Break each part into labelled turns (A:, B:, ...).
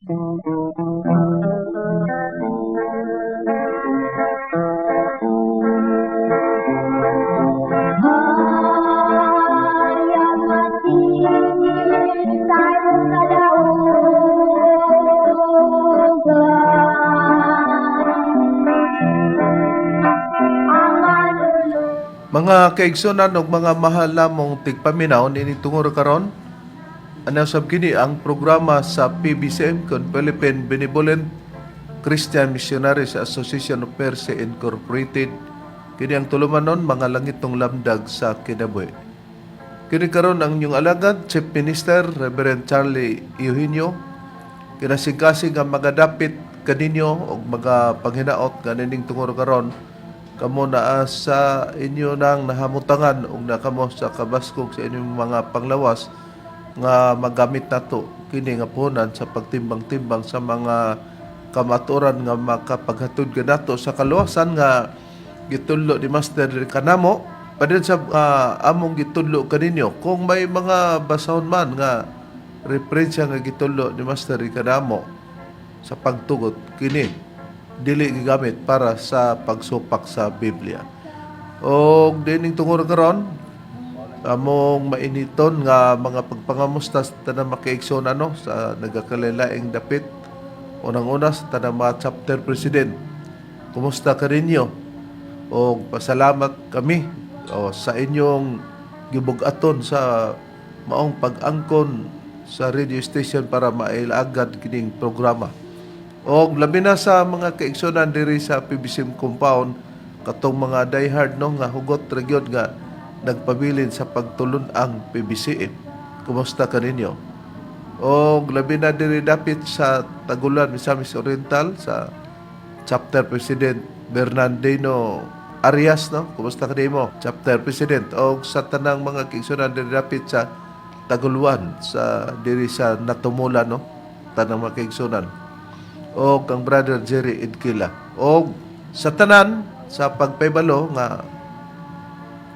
A: Mga kaigsunan ug mga mahal namong tigpaminaw niini tungod karon, ana sab kini ang programa sa PBCM kon Philippine Benevolent Christian Missionaries Association of Mercy Incorporated. Kini ang tulumanon, Mga Langitong Lamdag sa Kinabuhi. Kini karon ang inyong alagad, Chief Minister Reverend Charlie Eugenio, kinasingkasing nga magadapit kaninyo og mga panghinaot nga nining tungod karon kamo naa sa inyo nang nahamutangan ug na kamo sa kabaskog sa inyong mga panglawas nga magamit nato kini nga puhunan sa pagtimbang-timbang sa mga kamatuoran nga makapaghatod kanato sa kaluwasan nga gitudlo ni Master kanamo padin sa among gitudlo kaninyo. Kung may mga basahon man nga referensya nga gitudlo ni Master kanamo sa pagtugot, kini dili gigamit para sa pagsupak sa Biblia. Og dining tungod karon, among mainiton nga mga pagpangamusta sa tanang makiigsoon ano sa nagakalaing dapit, unang-una sa tanang mga chapter president. Kumusta kaninyo? Og pasalamat kami o sa inyong gibug-aton sa maong pag-angkon sa radio station para mailagad kining programa. Og labi na sa mga kaigsunan diri sa PBCM compound, katong mga diehard no nga hugot ra gyud nga nagpabilin sa pagtulun-ang PBCM. Kumusta kaninyo? Og labi na diri dapit sa Taguluan, Misamis Oriental, sa chapter president Bernardino Arias, no? Kumusta kanimo, chapter president? Og sa tanang mga kaigsunan diri dapit sa Taguluan, sa diri sa Natumula, no? Tanang mga kaigsunan og ang Brother Jerry Idkila. Og sa tanan sa pagpaybalo nga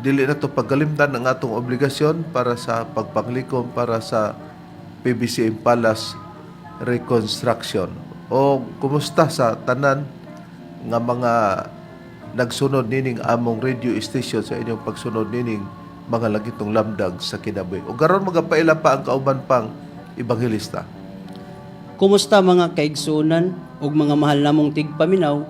A: dili na to pagkalimtan ang atong obligasyon para sa pagpanglikom para sa PBCM Palace reconstruction. O kumusta sa tanan nga mga nagsunod nining among radio station sa inyong pagsunod nining Mga Langitong Lamdag sa Kinabuhi? O karon magapaila pa ang kauban pang ebanghelista.
B: Kumusta, mga kaigsuonan ug mga mahal namong tigpaminaw?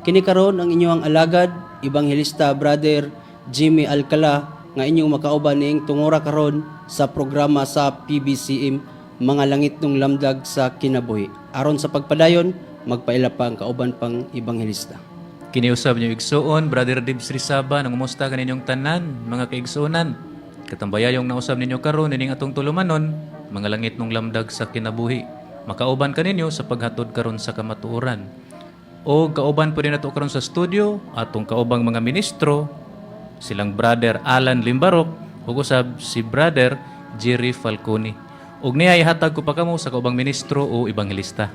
B: Kini karon ang inyong alagad, Ebanghelista Brother Jimmy Alcala, nga inyong makauban niing tungora karon sa programa sa PBCM, Mga Langitnong Lamdag sa Kinabuhi. Aron sa pagpadayon, magpaila pa ang kauban pang ebanghelista.
C: Kiniusab niyo igsuon, Brother Dibs Rizaba, nangumusta kaninyong tanan, mga kaigsuonan. Katambayayong nausab ninyo karon ining atong tulumanon, Mga Langitnong Lamdag sa Kinabuhi. Makauban kaninyo sa paghatod karon sa kamatuoran. O kauban po din nato karon sa studio, atong kaubang mga ministro, silang Brother Alan Limbarok, ug usab si Brother Jerry Falcone. Ug niya ihatag ko pa kamo sa kaubang ministro o ebanghelista.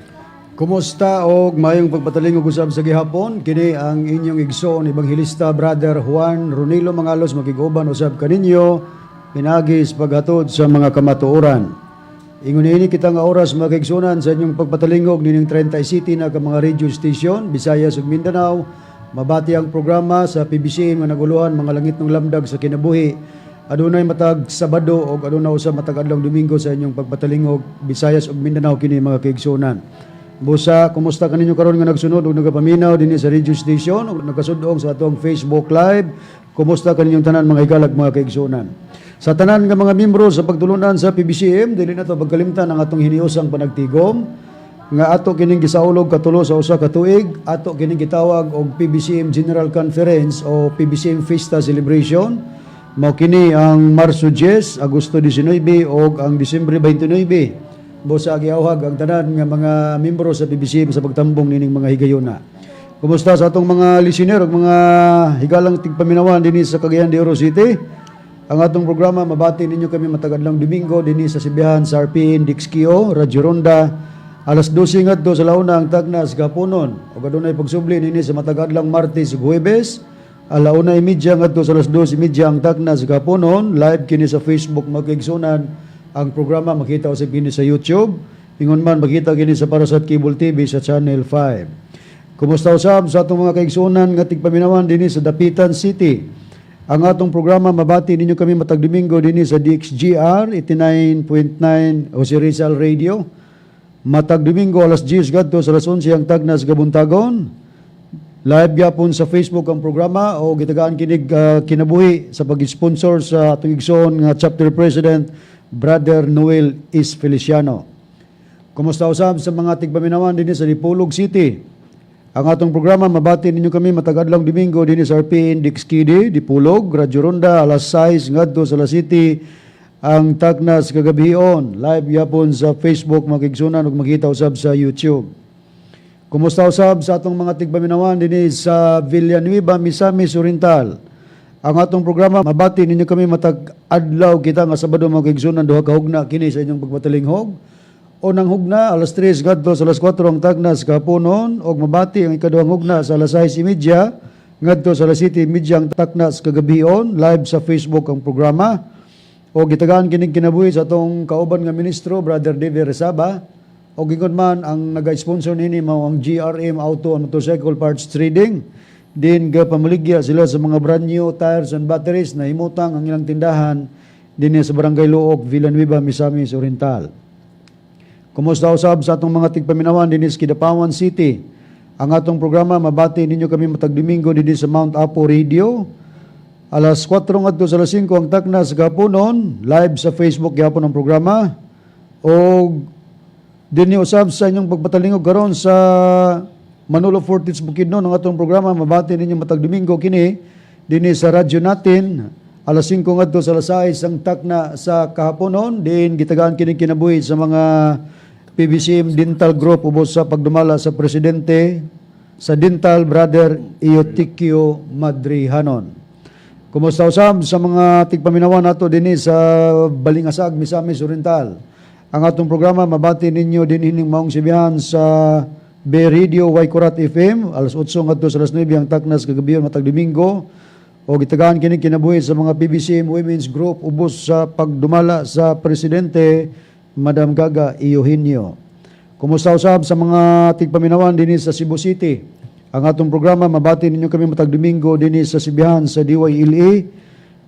D: Kumusta og mayong pagpatalingog usab sa gihapon. Kini ang inyong igsoon, Ebanghelista Brother Juan Ronilo Mangalos, makig-uban usab kaninyo pinaagi sa paghatod sa mga kamatuoran. Ingon ini kita nga oras, mga kaigsuonan, sa inyong pagpatalingog nining 37 na ka mga radio station, Visayas ug Mindanao. Mabati ang programa sa PBCM nga naguluhan Mga Langitnong Lamdag sa Kinabuhi. Adunay matag Sabado og adunay usab matag adlaw Domingo sa inyong pagpatalingog, Visayas ug Mindanao kini, mga kaigsuonan. Busa, kumusta kaninyo karon nga nagsunod ug nagapaminaw dinhi sa radio station ug nagkasudong sa atong Facebook Live? Kumusta kaninyong tanan, mga higalag, mga kaigsuonan? Sa tanan nga mga miyembro sa pagtulunan sa PBCM, dili na to pagkalimtan ang atong hiniusang panagtigom nga ato kining gisaulog katulo sa usa ka tuig, ato kining gitawag og PBCM General Conference o PBCM Fiesta Celebration. Mao kini ang Marso 10, Agosto 19 ug ang Disyembre 29. Busa giawhag ang tanan nga mga miyembro sa PBCM sa pagtambong nining mga higayuna. Kumusta sa atong mga listener ug mga higalang tigpaminawan dinhi sa Cagayan de Oro City? Ang atong programa, mabati ninyo kami matag adlawng Domingo dinhi sa Sibihan sa RPN Dixkio, Radyo Ronda, alas 12 ngadto sa 1 ang tagna sa kahaponon. Ug adunay pagsubli nini sa matag adlawng Martes ug Huwebes, 1:30 ngadto sa 2:30 ang tagna sa kahaponon. Live kini sa Facebook, mga kaigsuonan. Ang programa makita usab kini sa YouTube. Ingon man makita kini sa Parasat Cable TV sa Channel 5. Kumusta usab sa atong mga kaigsuonan nga tigpaminawan dinhi sa Dapitan City. Ang atong programa, mabati ninyo kami matag Domingo dinhi sa DXGR 89.9 Jose Rizal Radio. Matag Domingo, alas 10 ngadto sa alas 11 ang tagnas gabuntagon. Live gyapon sa Facebook ang programa o gitagaan kinig kinabuhi sa pag-sponsor sa atong igsoon nga chapter president, Brother Noel Is Feliciano. Kumusta usab sa mga tigpaminawan dinhi sa Dipolog City. Ang atong programa, mabati ninyo kami matag adlaw Domingo dinhi sa RPN DXKD Dipolog, Radyo Ronda, alas 6 ngadto sa alas 7 ang taknas kagabion. Live gyapon sa Facebook, mga kaigsuonan, ug makita usab sa YouTube. Kumusta usab sa atong mga tigpaminawan dinhi sa Villanueva, Misamis Oriental. Ang atong programa, mabati ninyo kami matag adlaw kita nga Sabado, mga kaigsuonan, duha ka hugna kini sa inyong pagpatalinghog. Unang hugna, alas 3 ngadto sa alas 4 ang tagnas kahaponon, ug mabati ang ikaduhang hugna sa alas 6:30 ngadto sa alas 7:30 ang taknas kagabion. Live sa Facebook ang programa. O gitagaan kining kinabuhi sa atong kauban nga ministro, Brother David Resaba. O ingon man ang naga-sponsor nini mao ang GRM Auto and Motorcycle Parts Trading. Din gapamaligya sila sa mga brand new tires and batteries na himutang ang ilang tindahan dinhi sa Barangay Looc, Villanueva, Misamis Oriental. Kumusta usab sa atong mga tigpaminawan dinhi sa Kidapawan City. Ang atong programa, mabati ninyo kami matag Domingo dinhi sa Mount Apo Radio. Alas 4 ngadto sa alas 5 ang taknas kahaponon, live sa Facebook gyapon ang programa. O dinhi usab sa inyong pagpatalingog karon sa Manolo Fortich, Bukidnon, ang atong programa, mabati ninyo matag Domingo kini dinhi sa radyo natin, alas 5 ngadto sa alas 6 ang takna sa kahaponon, din gitagaan kini kinabuhi sa mga PBCM Dental Group ubos sa pagdumala sa presidente sa Dental, Brother Eutiquio Madrihanon. Kumusta usab sa mga tigpaminawan nato dinhi sa Balingasag, Misamis Oriental. Ang atong programa, mabati ninyo din ining maong sibihan sa B Radio Waikurat FM, alas 8 ngadto sa alas 9 ang taknas kagabion matag Domingo. O gitagaan kini kinabuhi sa mga PBCM Women's Group ubos sa pagdumala sa presidente, Madam Gaga Eugenio. Kumusta usab sa mga tigpaminawan dinhi sa Cebu City. Ang atong programa, mabati ninyo kami matag Domingo dinhi sa sibihan sa DYLA.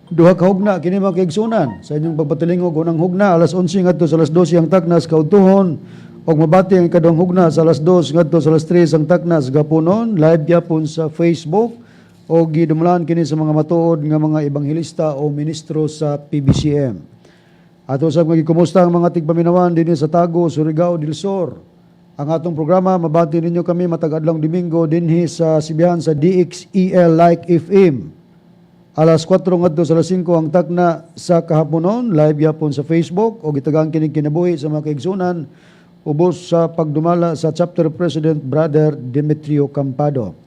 D: Duha ka hugna kini, mga kaigsunan, sa inyong pagpatalingog. Unang hugna, alas 11 ngadto sa alas 12 ang taknas kaudtuhon, ug mabati ang ikaduhang hugna sa alas 2 ngadto sa alas 3 ang taknas gapunon. Live gyapon sa Facebook o gidumlaan kini sa mga matuod nga mga ebanghelista o ministro sa PBCM. Ato sa mga gikumusta ang mga tigpaminawan dinhi sa Tago, Surigao del Sur. Ang atong programa, mabati ninyo kami matag adlong Domingo dinhi sa sibihan sa DXEL Like FM. Alas 4 ngadto sa alas 5 ang takna sa kahaponon, live yapon sa Facebook o gitagaan kini kinabuhi sa mga kaigsunan ubos sa pagdumala sa chapter president, Brother Demetrio Campado.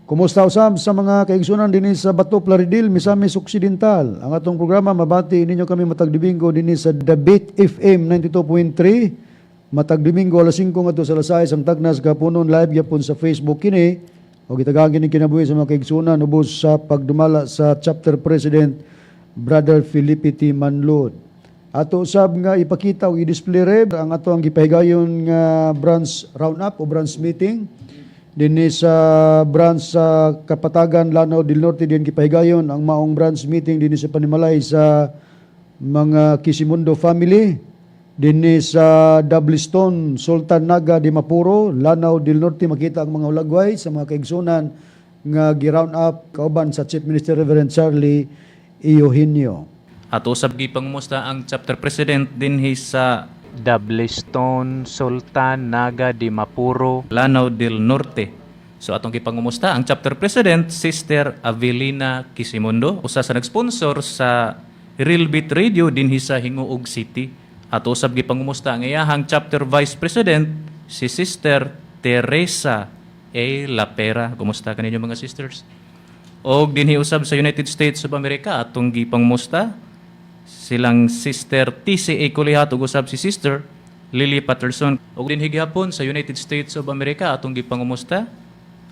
D: Kumusta usab sa mga kaigsunan dinhi sa Bato, Plaridel, Misamis Occidental. Ang atong programa, mabati ninyo kami matag Domingo dinhi sa The Beat FM 92.3. Matag Domingo, alas 5 ngadto sa alas 6 ang tagnas kahaponon, live gyapon sa Facebook kini. O gitagaan kini kinabuhi sa mga kaigsunan ubos sa pagdumala sa chapter president, Brother Felipe T. Manlod. Ato usab nga ipakita o i-display reb ang ato ang gipahigayon nga branch round up o branch meeting dinhi sa branch sa Kapatagan, Lanao del Norte, din gipahigayon ang maong branch meeting dinhi sa panimalay sa mga Quisimondo family dinhi sa Doublestones, Sultan Naga Dimaporo, Lanao del Norte. Makita ang mga hulagway sa mga kaigsunan nga gi-round up kauban sa Chief Minister Reverend Charlie Eugenio.
C: Ato usab gipangumusta ang chapter president dinhi sa
E: Doublestones, Sultan Naga Dimaporo,
C: Lanao del Norte. So atong gipangumusta ang chapter president, Sister Avelina Quisimondo, usa sa nagsponsor sa Real Beat Radio dinhi sa Gingoog City. Ato usab gipangumusta ang iyahang chapter vice president, si Sister Teresa A. Lapera. Kumusta kaninyo, mga sisters? Og dinhi usab sa United States of America, atong gipangumusta silang Sister TCA Kulihat ug usab si Sister Lily Patterson. Ug dinhi gihapon sa United States of America, atong gipangumusta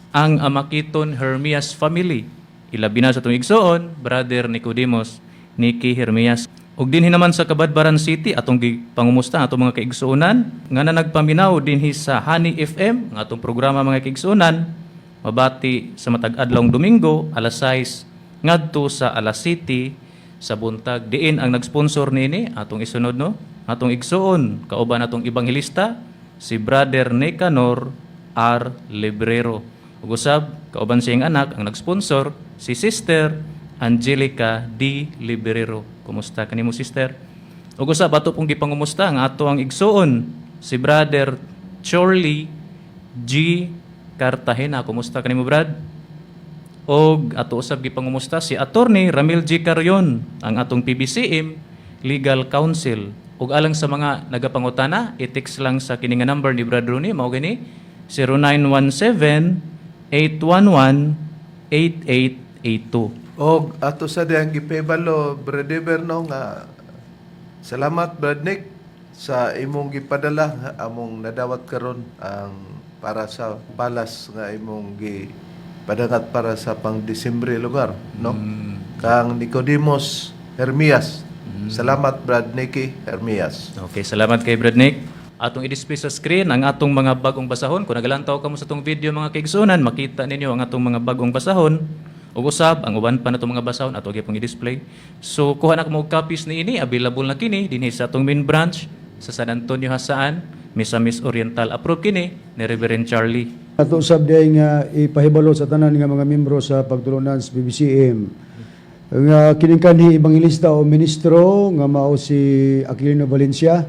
C: ang Amakiton Hermias family. Ilabi na sa atong igsoon, Brother Nicodemus Nicky Hermias. Ug dinhi naman sa Cabadbaran City atong gipangumusta atong mga kaigsuonan nga na nagpaminaw dinhi sa Honey FM, ang atong programa, mga kaigsuonan, mabati sa matag adlawng Domingo alas 6 ngadto sa alas 7 sa buntag. Diin ang nagsponsor niini, atong isunod, no, atong igsuon kauban atong ebanghelista, si Brother Nicanor R. Librero. Ug usab kauban siyang anak ang nagsponsor, si Sister Angelica D. Librero. Kumusta kanimo, sister? Ug usab ato pong gipangumusta ang ato ang igsuon, si Brother Charlie G. Cartagena. Kumusta kanimo, Brad? Og ato usab gipangumusta si Attorney Ramil G. Carion, ang atong PBCM Legal Counsel. Ug alang sa mga nagapangutana, i-text lang sa kini nga number ni Brad Rooney, mao gani 0917 811 8882.
A: Og ato sa diyang gipahibalo, Brad no, nga salamat, Brad Nick, sa imong gipadala nga among nadawat karon ang para sa palas nga imong gipadangat para sa pang Disyembre lugar, no, kang Nicodemus Hermias. Salamat, Brad Nicky Hermias.
C: Okay, salamat kay Brad Nick. Atong i-display sa screen ang atong mga bagong basahon. Kung nagalantaw kamo sa atong video, mga kaigsunan, makita ninyo ang atong mga bagong basahon. Ug usab ang uban pa natong mga basahon ato gyapon i-display. So kuha na kamo og copies niini, available na kini dinhi sa atong main branch sa San Antonio Jasaan, Misamis Oriental. Approve kini ni Reverend Charlie.
D: Ato usab diay nga ipahibalo sa tanan nga mga membro sa pagtulunan sa PBCM nga kining kanhi ebanghelista o ministro nga mao si Aquilino Valencia,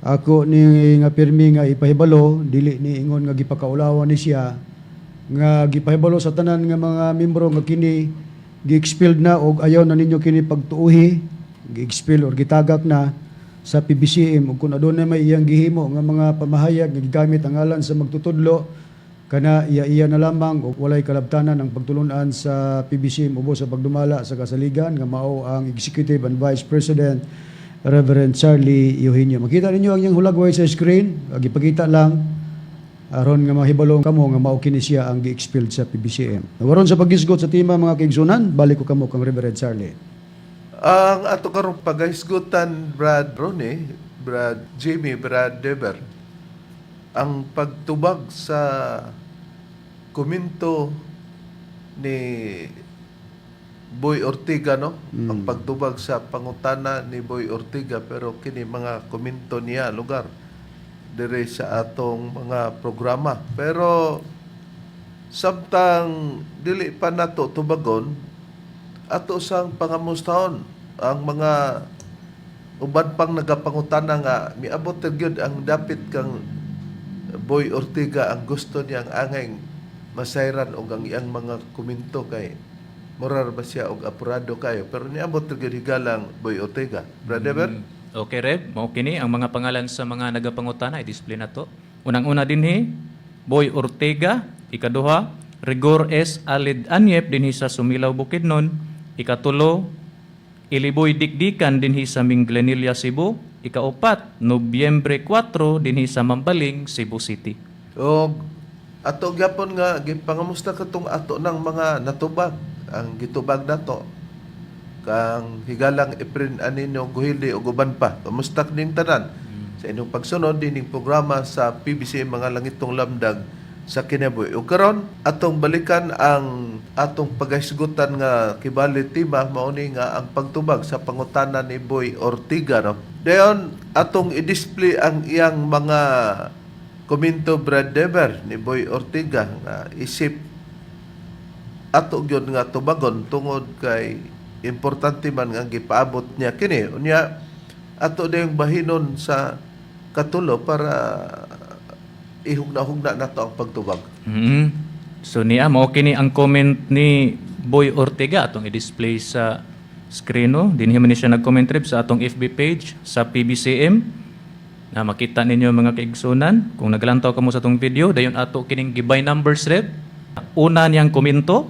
D: ako ni nga pirmi nga ipahibalo, dili ni ingon nga gipakaulawan ni siya, nga gipahibalo sa tanan nga mga membro nga kini gi-expelled na og ayaw na ninyo kini pagtuuhi, gi-expel or gitagak na sa PBCM. Ug kung adunay may iyang gihimo nga mga pamahayag nga gigamit ang ngalan sa magtutudlo, kana iya-iya na lamang ug walay kalabtanan ang pagtulunan sa PBCM ubos sa pagdumala sa kasaligan nga mao ang Executive and Vice President Reverend Charlie Eugenio. Makita ninyo ang iyang hulagway sa screen, gipakita lang aron nga mahibalo kamo nga mao kini siya ang gi-expelled sa PBCM. Aron sa paghisgot sa tema, mga kaigsunan, balik ko kamo kang Reverend Charlie.
A: Ang ato karong pagahisgutan, Brad Ronnie, Brad Jimmy, Brad Dever, ang pagtubag sa komento ni Boy Ortega, no? Ang pagtubag sa pangutana ni Boy Ortega, pero kini mga komento niya lugar dire sa atong mga programa. Pero samtang dili pa nato tubagon, ato sang pangamustahon ang mga uban pang nagapangutana nga miabot ra gyud ang dapit kang Boy Ortega ang gusto niyang angay masayran og ang iyang mga komento kay morar ba siya og apurado kayo, pero niabot ra gyud higalang Boy Ortega, Brother Ever.
C: Okay, Reb. Mao kini ang mga pangalan sa mga nagapangutana, i-display na to. Unang-una dinhi, Boy Ortega. Ikaduha, Rigor S. Alid Anyep dinhi sa Sumilaw, Bukidnon. Ikatulo, Iliboy Dikdikan dinhi sa Minglanilla, Cebu. Ikaupat, Nobyembre 4 dinhi sa Mambaling, Cebu City.
A: Og ato gyapon nga gipangamusta katong ato ng mga natubag, ang gitubag nato kang higalang Efren Anino Guhili ug uban pa. Kamusta ning tanan sa inyong pagsunod dining programa sa PBC, Mga Langitong Lamdag sa Kinabuhi. Ug karon atong balikan ang atong paghisgutan nga kibali tema, mao ni nga ang pagtubag sa pangutana ni Boy Ortega, no. Dayon atong i-display ang iyang mga komento, Brad Dever, ni Boy Ortega nga isip ato gyud nga tubagon tungod kay importante man nga gipaabot niya kini. Unya ato dayong bahinon sa katulo para ihugna-hugna nato ang pagtubag.
C: So niya mao kini ang comment ni Boy Ortega, atong i-display sa screen, no. Dinhi man ni siya nag-comment, Reb, sa atong FB page sa PBCM na makita ninyo, mga kaigsunan, kung naglantaw kamo sa atong video. Dayon ato kining gibay numbers, Reb. Una niyang komento: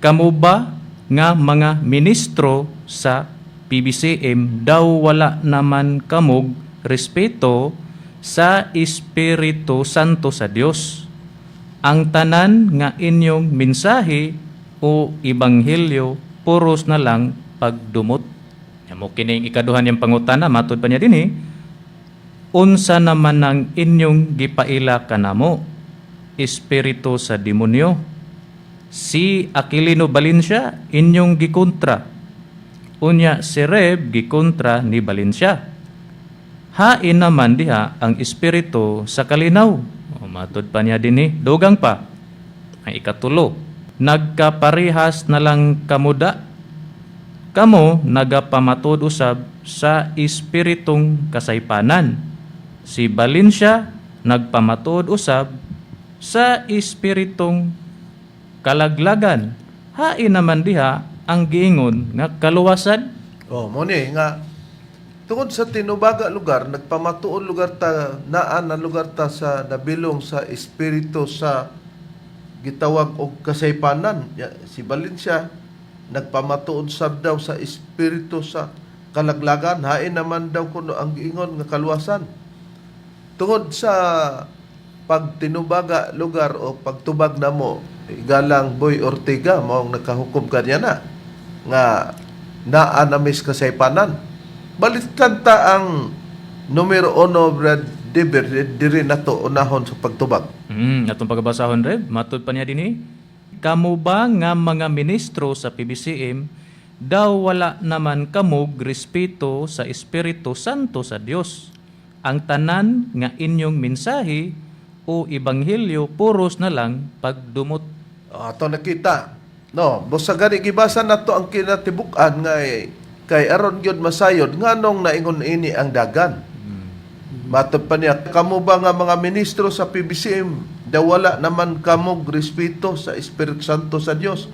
C: "Kamo ba nga mga ministro sa PBCM daw wala naman kamog respeto sa Espiritu Santo sa Dios. Ang tanan nga inyong mensahe o ebanghelyo puros na lang pagdumot." Nya mo kining ikaduhan niyang pangutana, matud pa niya dinhi, unsa naman ang inyong gipaila kanamo? Espiritu sa demonyo. Si Aquilino Valencia inyong gikontra. Unya si Reb gikontra ni Valencia. Hain naman diha ang espiritu sa kalinaw. O, matud pa niya dinhi, dugang pa. Ang ikatulo, nagkaparehas na lang kamuda. Kamo nagapamatud usab sa espiritong kasaypanan. Si Valencia nagpamatuod usab sa espiritong kalaglagan. Hain naman diha ang giingon nga kaluwasan.
A: Oh, mo ni nga tungod sa tinubaga lugar, nagpamatuod lugar ta naa na lugar ta sa nabilong sa espiritu sa gitawag og kasaypanan. Ya, si Valencia nagpamatuod sab daw sa espiritu sa kalaglagan, hain naman daw kuno ang giingon nga kaluwasan. Tungod sa pagtinubaga lugar o pagtubag namo, Galang Boy Ortega mao ang nakahukom kanya na nga naa na mis kasaypanan. Balikan ta ang numero uno, Brad Deber, diri nato unahon sa pagtubag.
C: Atong pagbasahon, Reb, matud pa niya dinhi. Kamo ba nga mga ministro sa PBCM daw wala naman kamog respeto sa Espiritu Santo sa Dios? Ang tanan nga inyong mensahe o ebanghelyo puros na lang pagdumot.
A: Ah, ato nakita. No, busa gani gibasa nato ang kinatibuk-an nga eh, kay aron gyud masayod nganong naingon ini ang dagan. Matod pa niya, kamo ba nga mga ministro sa PBCM, daw wala naman kamog respeto sa Espiritu Santo sa Dios?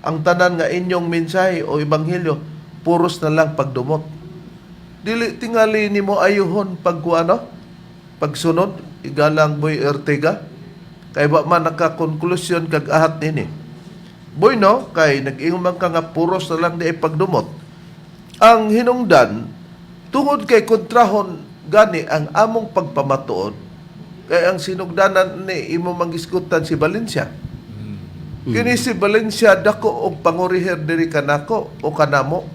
A: Ang tanan nga inyong mensahe o ebanghelyo, puros na lang pagdumot. Dili tingali nimo ayuhon pagkuano? Pagsunod, Igalang Boy Ortega. Kay wa man nakakonklusyon kag ahat nini. Boy no, kay nag-ingon man ka nga puros na lang di ay pagdumot. Ang hinungdan, tungod kay kontrahon gani ang among pagpamatuod, kay ang sinugdanan ni imo manggisgutan si Valencia. Kini si Valencia dako og panguriher diri kanako o kanamo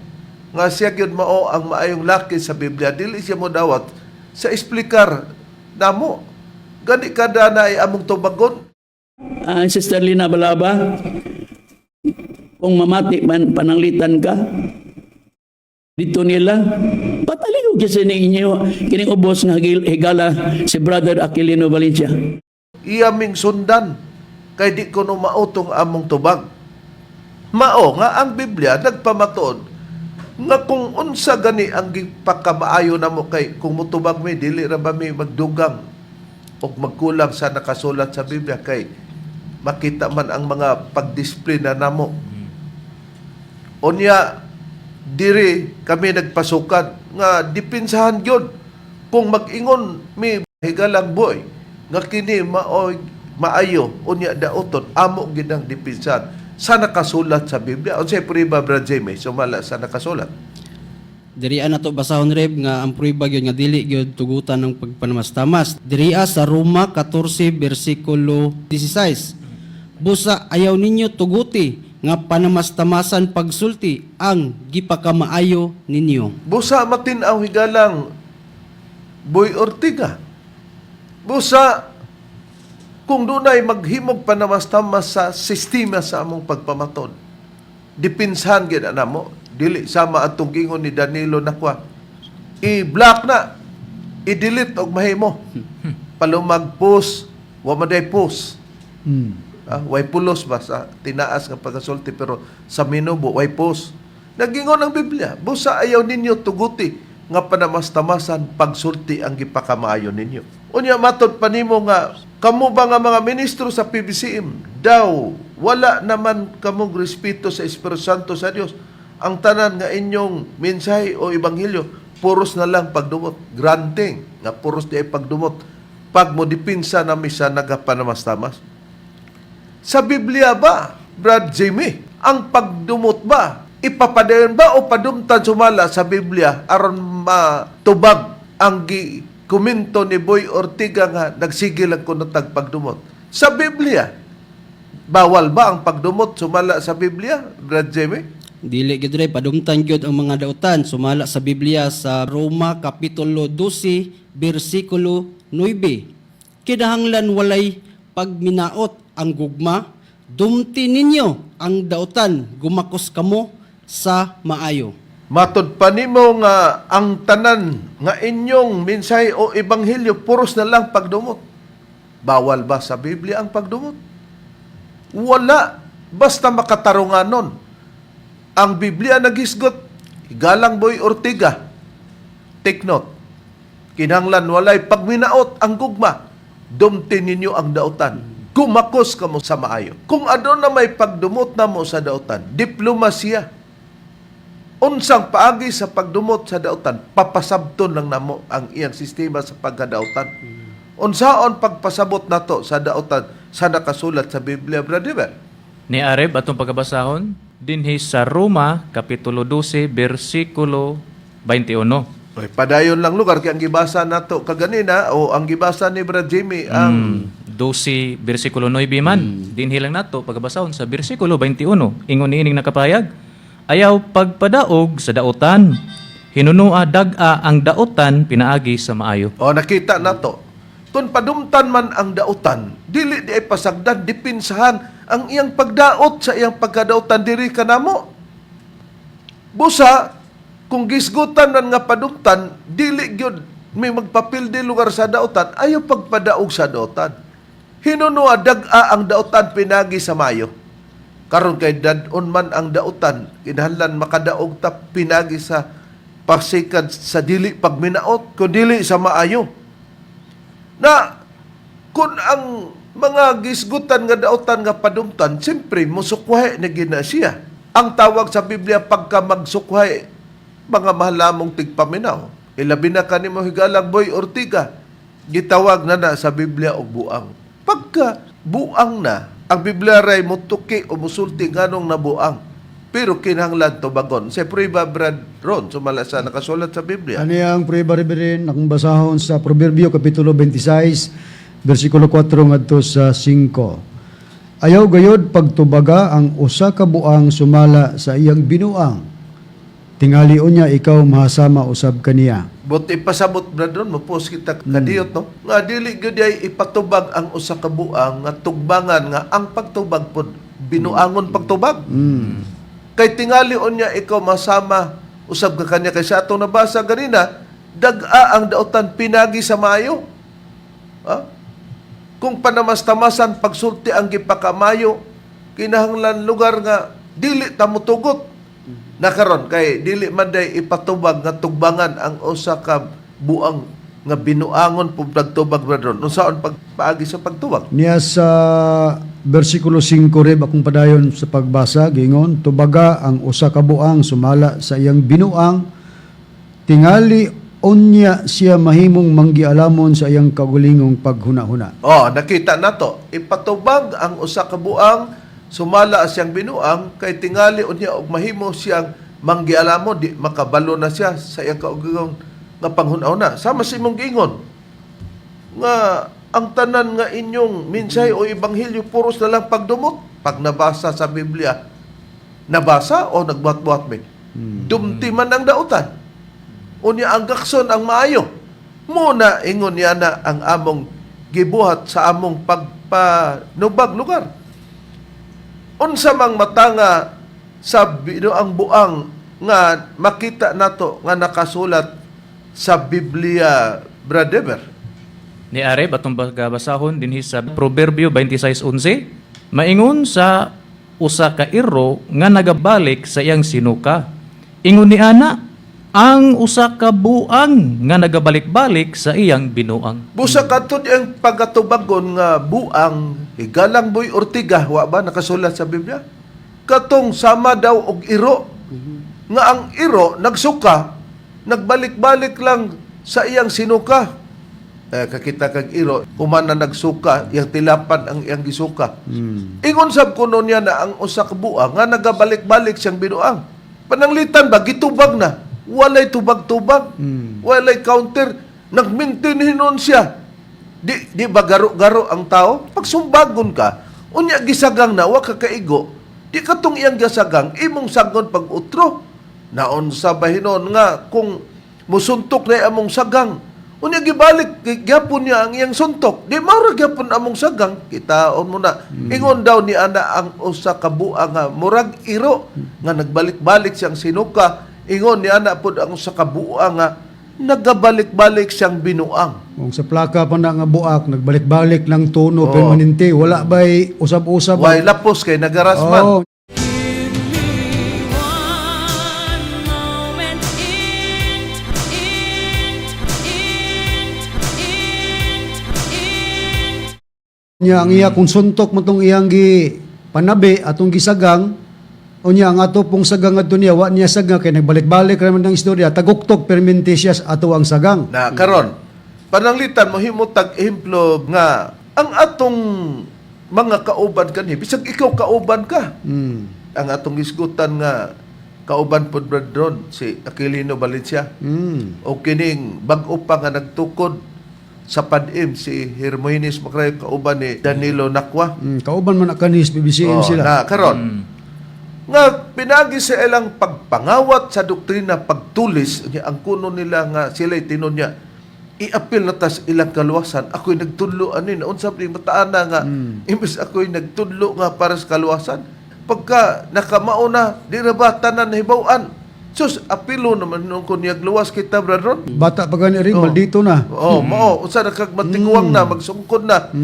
A: nga siya gyud mao ang maayong laki sa Biblia, dili siya mo dawat sa eksplikar namo. Gani kada na ay among tubagon.
F: Sister Lina Balaba, kung mamati man pananglitan ka, dito nila, pataligog kasi ninyo, kining ubos nga higala si Brother Aquilino Valencia.
A: Iya ming sundan kay di kuno mautong among tubag. Mao nga ang Biblia nagpamatuod nga kung unsa gani ang gipakamaayo namo, kay kung mutubag mi dili ra ba mi magdugang og magkulang sa nakasulat sa Biblia, kay makita man ang mga pagdisiplina namo. Unya diri kami nagpasukad nga dipinsahan gyud kung mag-ingon mi, Higalang Boy, nga kini maoy maayo unya dauton, amo gid ang dipinsahan sa nakasulat sa Biblia. Unsay prueba, Brad Jamie, sumala sa nakasulat?
B: Dirian nato basahon, Reb, nga ang prueba gyud nga dili gyud tugutan ng pagpanamastamas. Diriya sa Roma 14 bersikulo 16. Busa ayaw ninyo tuguti nga panamastamasan pagsulti ang gipakamaayo ninyo.
A: Busa matin-aw, Higalang Boy Ortega. Busa kung dunay maghimog panamastamas sa sistema sa among pagpamaton, dipinsahan gid na mo, dili sama atong gingon ni Danilo Nakwa. I-block na, i-delete og mahimo. Palumag post, wa man day post. Ah, way pulos ba sa tinaas nga pagkasulti, pero sa minubo way post. Nagingon ang Biblia, busa ayaw ninyo tuguti nga panamastamasan pagsulti ang gipakamaayo ninyo. Unya matod pa nimo nga kamo ba nga mga ministro sa PBCM daw wala naman kamong respeto sa Espiritu Santo sa Dios? Ang tanan nga inyong mensahe o ebanghelyo puros na lang pagdumot. Granting nga puros di ay pagdumot pag mo dipinsa na misa nagapanamastamas. Sa Biblia ba, Brad Jimmy, ang pagdumot ba, ipapadayon ba o padumtan sumala sa Biblia aron matubag ang gi komento ni Boy Ortega nga nagsigil ang kuno tag pagdumot? Sa Biblia, bawal ba ang pagdumot sumala sa Biblia, Brad Jimmy?
B: Dili gyud ray padumtan gyud ang mga dautan sumala sa Biblia sa Roma kapitulo 12 bersikulo 9. Kinahanglan walay pagminaot ang gugma, dumti ninyo ang dautan, gumakos kamo sa maayo.
A: Matod pa nimo nga ang tanan nga inyong mensahe o ebanghelyo puros na lang pagdumot. Bawal ba sa Biblia ang pagdumot? Wala. Basta makatarunganon. Ang Biblia naghisgot, Galang Boy Ortiga. Take note. Kinahanglan walay pagminaot ang gugma. Dumti ninyo ang dautan. Gumakos kamo sa maayo. Kung aduna may pagdumot na mo sa dautan, diplomasiya. Unsang paagi sa pagdumot sa dautan, papasabton lang namo ang iyang sistema sa pagkadautan. Unsaon pagpasabot nato sa dautan sa nakasulat sa Biblia, Brother?
C: Ni Areb atong pagkabasahon dinhi sa Roma kapitulo 12 bersikulo 21.
A: Oy, padayon lang lugar kay ang gibasa nato kaganina o ang gibasa ni Brad Jimmy ang
C: 12 bersikulo 9 man. Dinhi lang nato pagkabasahon sa bersikulo 21. Ingon niining nakapayag, ayaw pagpadaog sa daotan. Hinunua dag-a ang daotan pinaagi sa maayo.
A: O nakita nato. Kung padumtan man ang dautan, dili di ay pasagdan, dipinsahan ang iyang pagdaot sa iyang pagkadautan diri kanamo. Busa, kung gisgutan man nga padumtan, dili gyud may magpapildi lugar sa dautan, ayaw pagpadaog sa dautan. Hinunua dag-a ang dautan pinagi sa mayo. Karon kay dadon man ang dautan, kinahanglan makadaog ta pinagi sa pasikad sa dili pagminaot, kun dili sa maayo. Na kung ang mga gisgutan nga dautan nga padumtan, siyempre musukwahe na gina siya. Ang tawag sa Biblia pagka magsukwahe, mga mahalamong tigpaminaw. Ilabi na kanimo higalang Boy Ortiga, gitawag na na sa Biblia og buang. Pagka buang na, ang Biblia ray mutuki o musulti nganong nabuang. Pero kinahanglan tubagon. Sa prueba, Brad Ron, sumala sa nakasulat sa Biblia.
D: Ano ang prueba Reverend akong basahon sa Proverbio kapitulo 26 bersikulo 4 ngadto sa 5. Ayaw gayod pagtubaga ang usa ka buang sumala sa iyang binuang. Tingali unya ikaw mahasama usab kaniya.
A: But ipasabot, Brad Ron, mapos kita kadiyot, no? Nga dili gyud ay ipatubag ang usa ka buang nga tugbangan nga ang pagtubag pod binuangon pagtubag. Kay tingali unya ikaw masama usab ka kanya kay sa atong nabasa ganina, dag-a ang dautan pinagi sa maayo. Ha? Kung panamastamasan pagsulti ang gipakamayo, kinahanglan lugar nga dili ta motugot. Nakaron kay dili man day ipatubag nga tugbangan ang usa ka buang nga binuangon pud pagtubag, Brad Ron. Unsaon pagpaagi sa pagtubag?
D: Niya sa bersikulo 5 reb akong padayon sa pagbasa giingon tubaga ang usa ka buang sumala sa iyang binuang, tingali unya siya mahimong manggialamon sa iyang kagulingong paghunahuna.
A: Oh, nakita nato. Ipatubag ang usa ka buang sumala siyang binuang kay tingali unya og mahimo siyang manggialamo, di makabalo na siya sa iyang kaugalingon nga panghuna-huna. Sama sa imong giingon nga ang tanan nga inyong minsay o ebanghelyo puros na lang pagdumot. Pag nabasa sa Biblia, nabasa o nagbuhat-buhat may dumti man ang dautan. Unya ang gakson ang maayo. Muna ingon niya na ang among gibuhat sa among pagpanubag lugar. Unsa mang matanga sa binuang buang nga makita nato nga nakasulat sa Biblia, Brother?
C: Ni Areb atong pagkabasahon dinhi sa Proverbio 26:11, maingon sa usa ka iro nga nagabalik sa iyang sinuka. Ingon ni ana ang usa ka buang nga nagabalik-balik sa iyang binuang.
A: Busa kadto ang pagkatubagon nga buang higalang Boy Ortiga, wa ba nakasulat sa Biblia? Katong sama daw og iro. Nga ang iro nagsuka, nagbalik-balik lang sa iyang sinuka. Eh, kakita kag iro, human na nagsuka, iyang tilapan ang iyang gisuka. Ingon sab kuno niya na ang usa ka buang nga nagabalik-balik siyang binuang. Pananglitan ba gitubag na? Walay tubag-tubag, walay counter, nagmintin hinon siya. Di ba garo-garo ang tao? Pag sumbagon ka, unya gisagang na, wa ka kaigo, Di katong iyang gasagang imong sagon pag utro. Naon sa bahinon nga kung musuntok na among sagang. Unya gibalik gyapon niya ang iyang suntok. Di mao ra gyapon among sagang. Kitaon mo na. Ingon daw ni ana ang usa ka buang nga murag iro nga nagbalik-balik siyang sinuka. Ingon ni ana pod ang usa ka buang nga nagabalik-balik siyang binuang.
D: Kung sa plaka pa na nga buak, nagbalik-balik lang tono permanente, wala ba'y usab-usab?
A: Way lapos kay nagarasman.
D: Oh.
G: One moment in
D: Nya ang iya kung suntok mo tong iyang gi panabi atong gisagang, unya ang ato pong sagang adto niya wa niya sagang kay nagbalik-balik ra man ang istorya, taguktok permente siya sa ato ang sagang.
A: Na karon, pananglitan mo himutag ehemplo nga ang atong mga kauban kanhi bisag ikaw kauban ka. Ang atong isgutan nga kauban pod, Brad Ron, si Aquilino Valencia. O kining bag-o pa nga nagtukod sa PADM si Hermogenes Macrayo, kauban ni Danilo Nakwa.
D: Kauban man na kanis PBCM
A: Oh,
D: sila.
A: Na karon nga pinagi sa ilang pagpangawat sa doktrina pagtulis niya ang kuno nila nga sila'y tinon niya iapil na tas ilang kaluwasan. Ako'y nagtudlo ani na unsa ni mataan na nga imbes ako'y nagtudlo nga para sa kaluwasan, pagka nakamao na di ra ba tanan nahibaw-an? Sus, apilo naman nung kun luwas kita, Brad Ron.
D: Bata pa gani rin, maldito na.
A: Oh, mao unsa na kag matiguang na magsungkod na.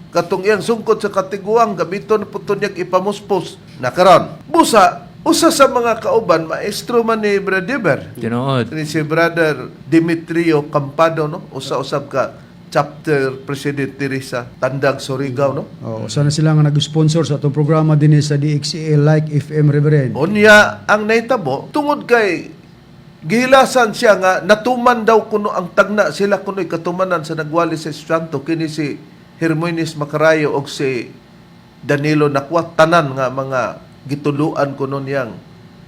A: Katong iyang sungkod sa katiguang gamiton na puton niyang ipamuspos. Na karon. Busa usa sa mga kauban, maestro man ni Brother
C: Tinuod.
A: ni si Brother Demetrio Campado, no, usa-usab ka chapter president diri sa Tandag, Surigao, no.
D: Oh, sana sila nga nag-sponsor sa atong programa dinhi sa DXCA Like FM, Reverend.
A: Unya ang nahitabo tungod kay gihilasan siya nga natuman daw kuno ang tagna, sila kuno'y katumanan sa nagwali sa Espiritu kini si Hermoines Macarayo og si Danilo Nakwa, tanan nga mga gituluan kuno niyang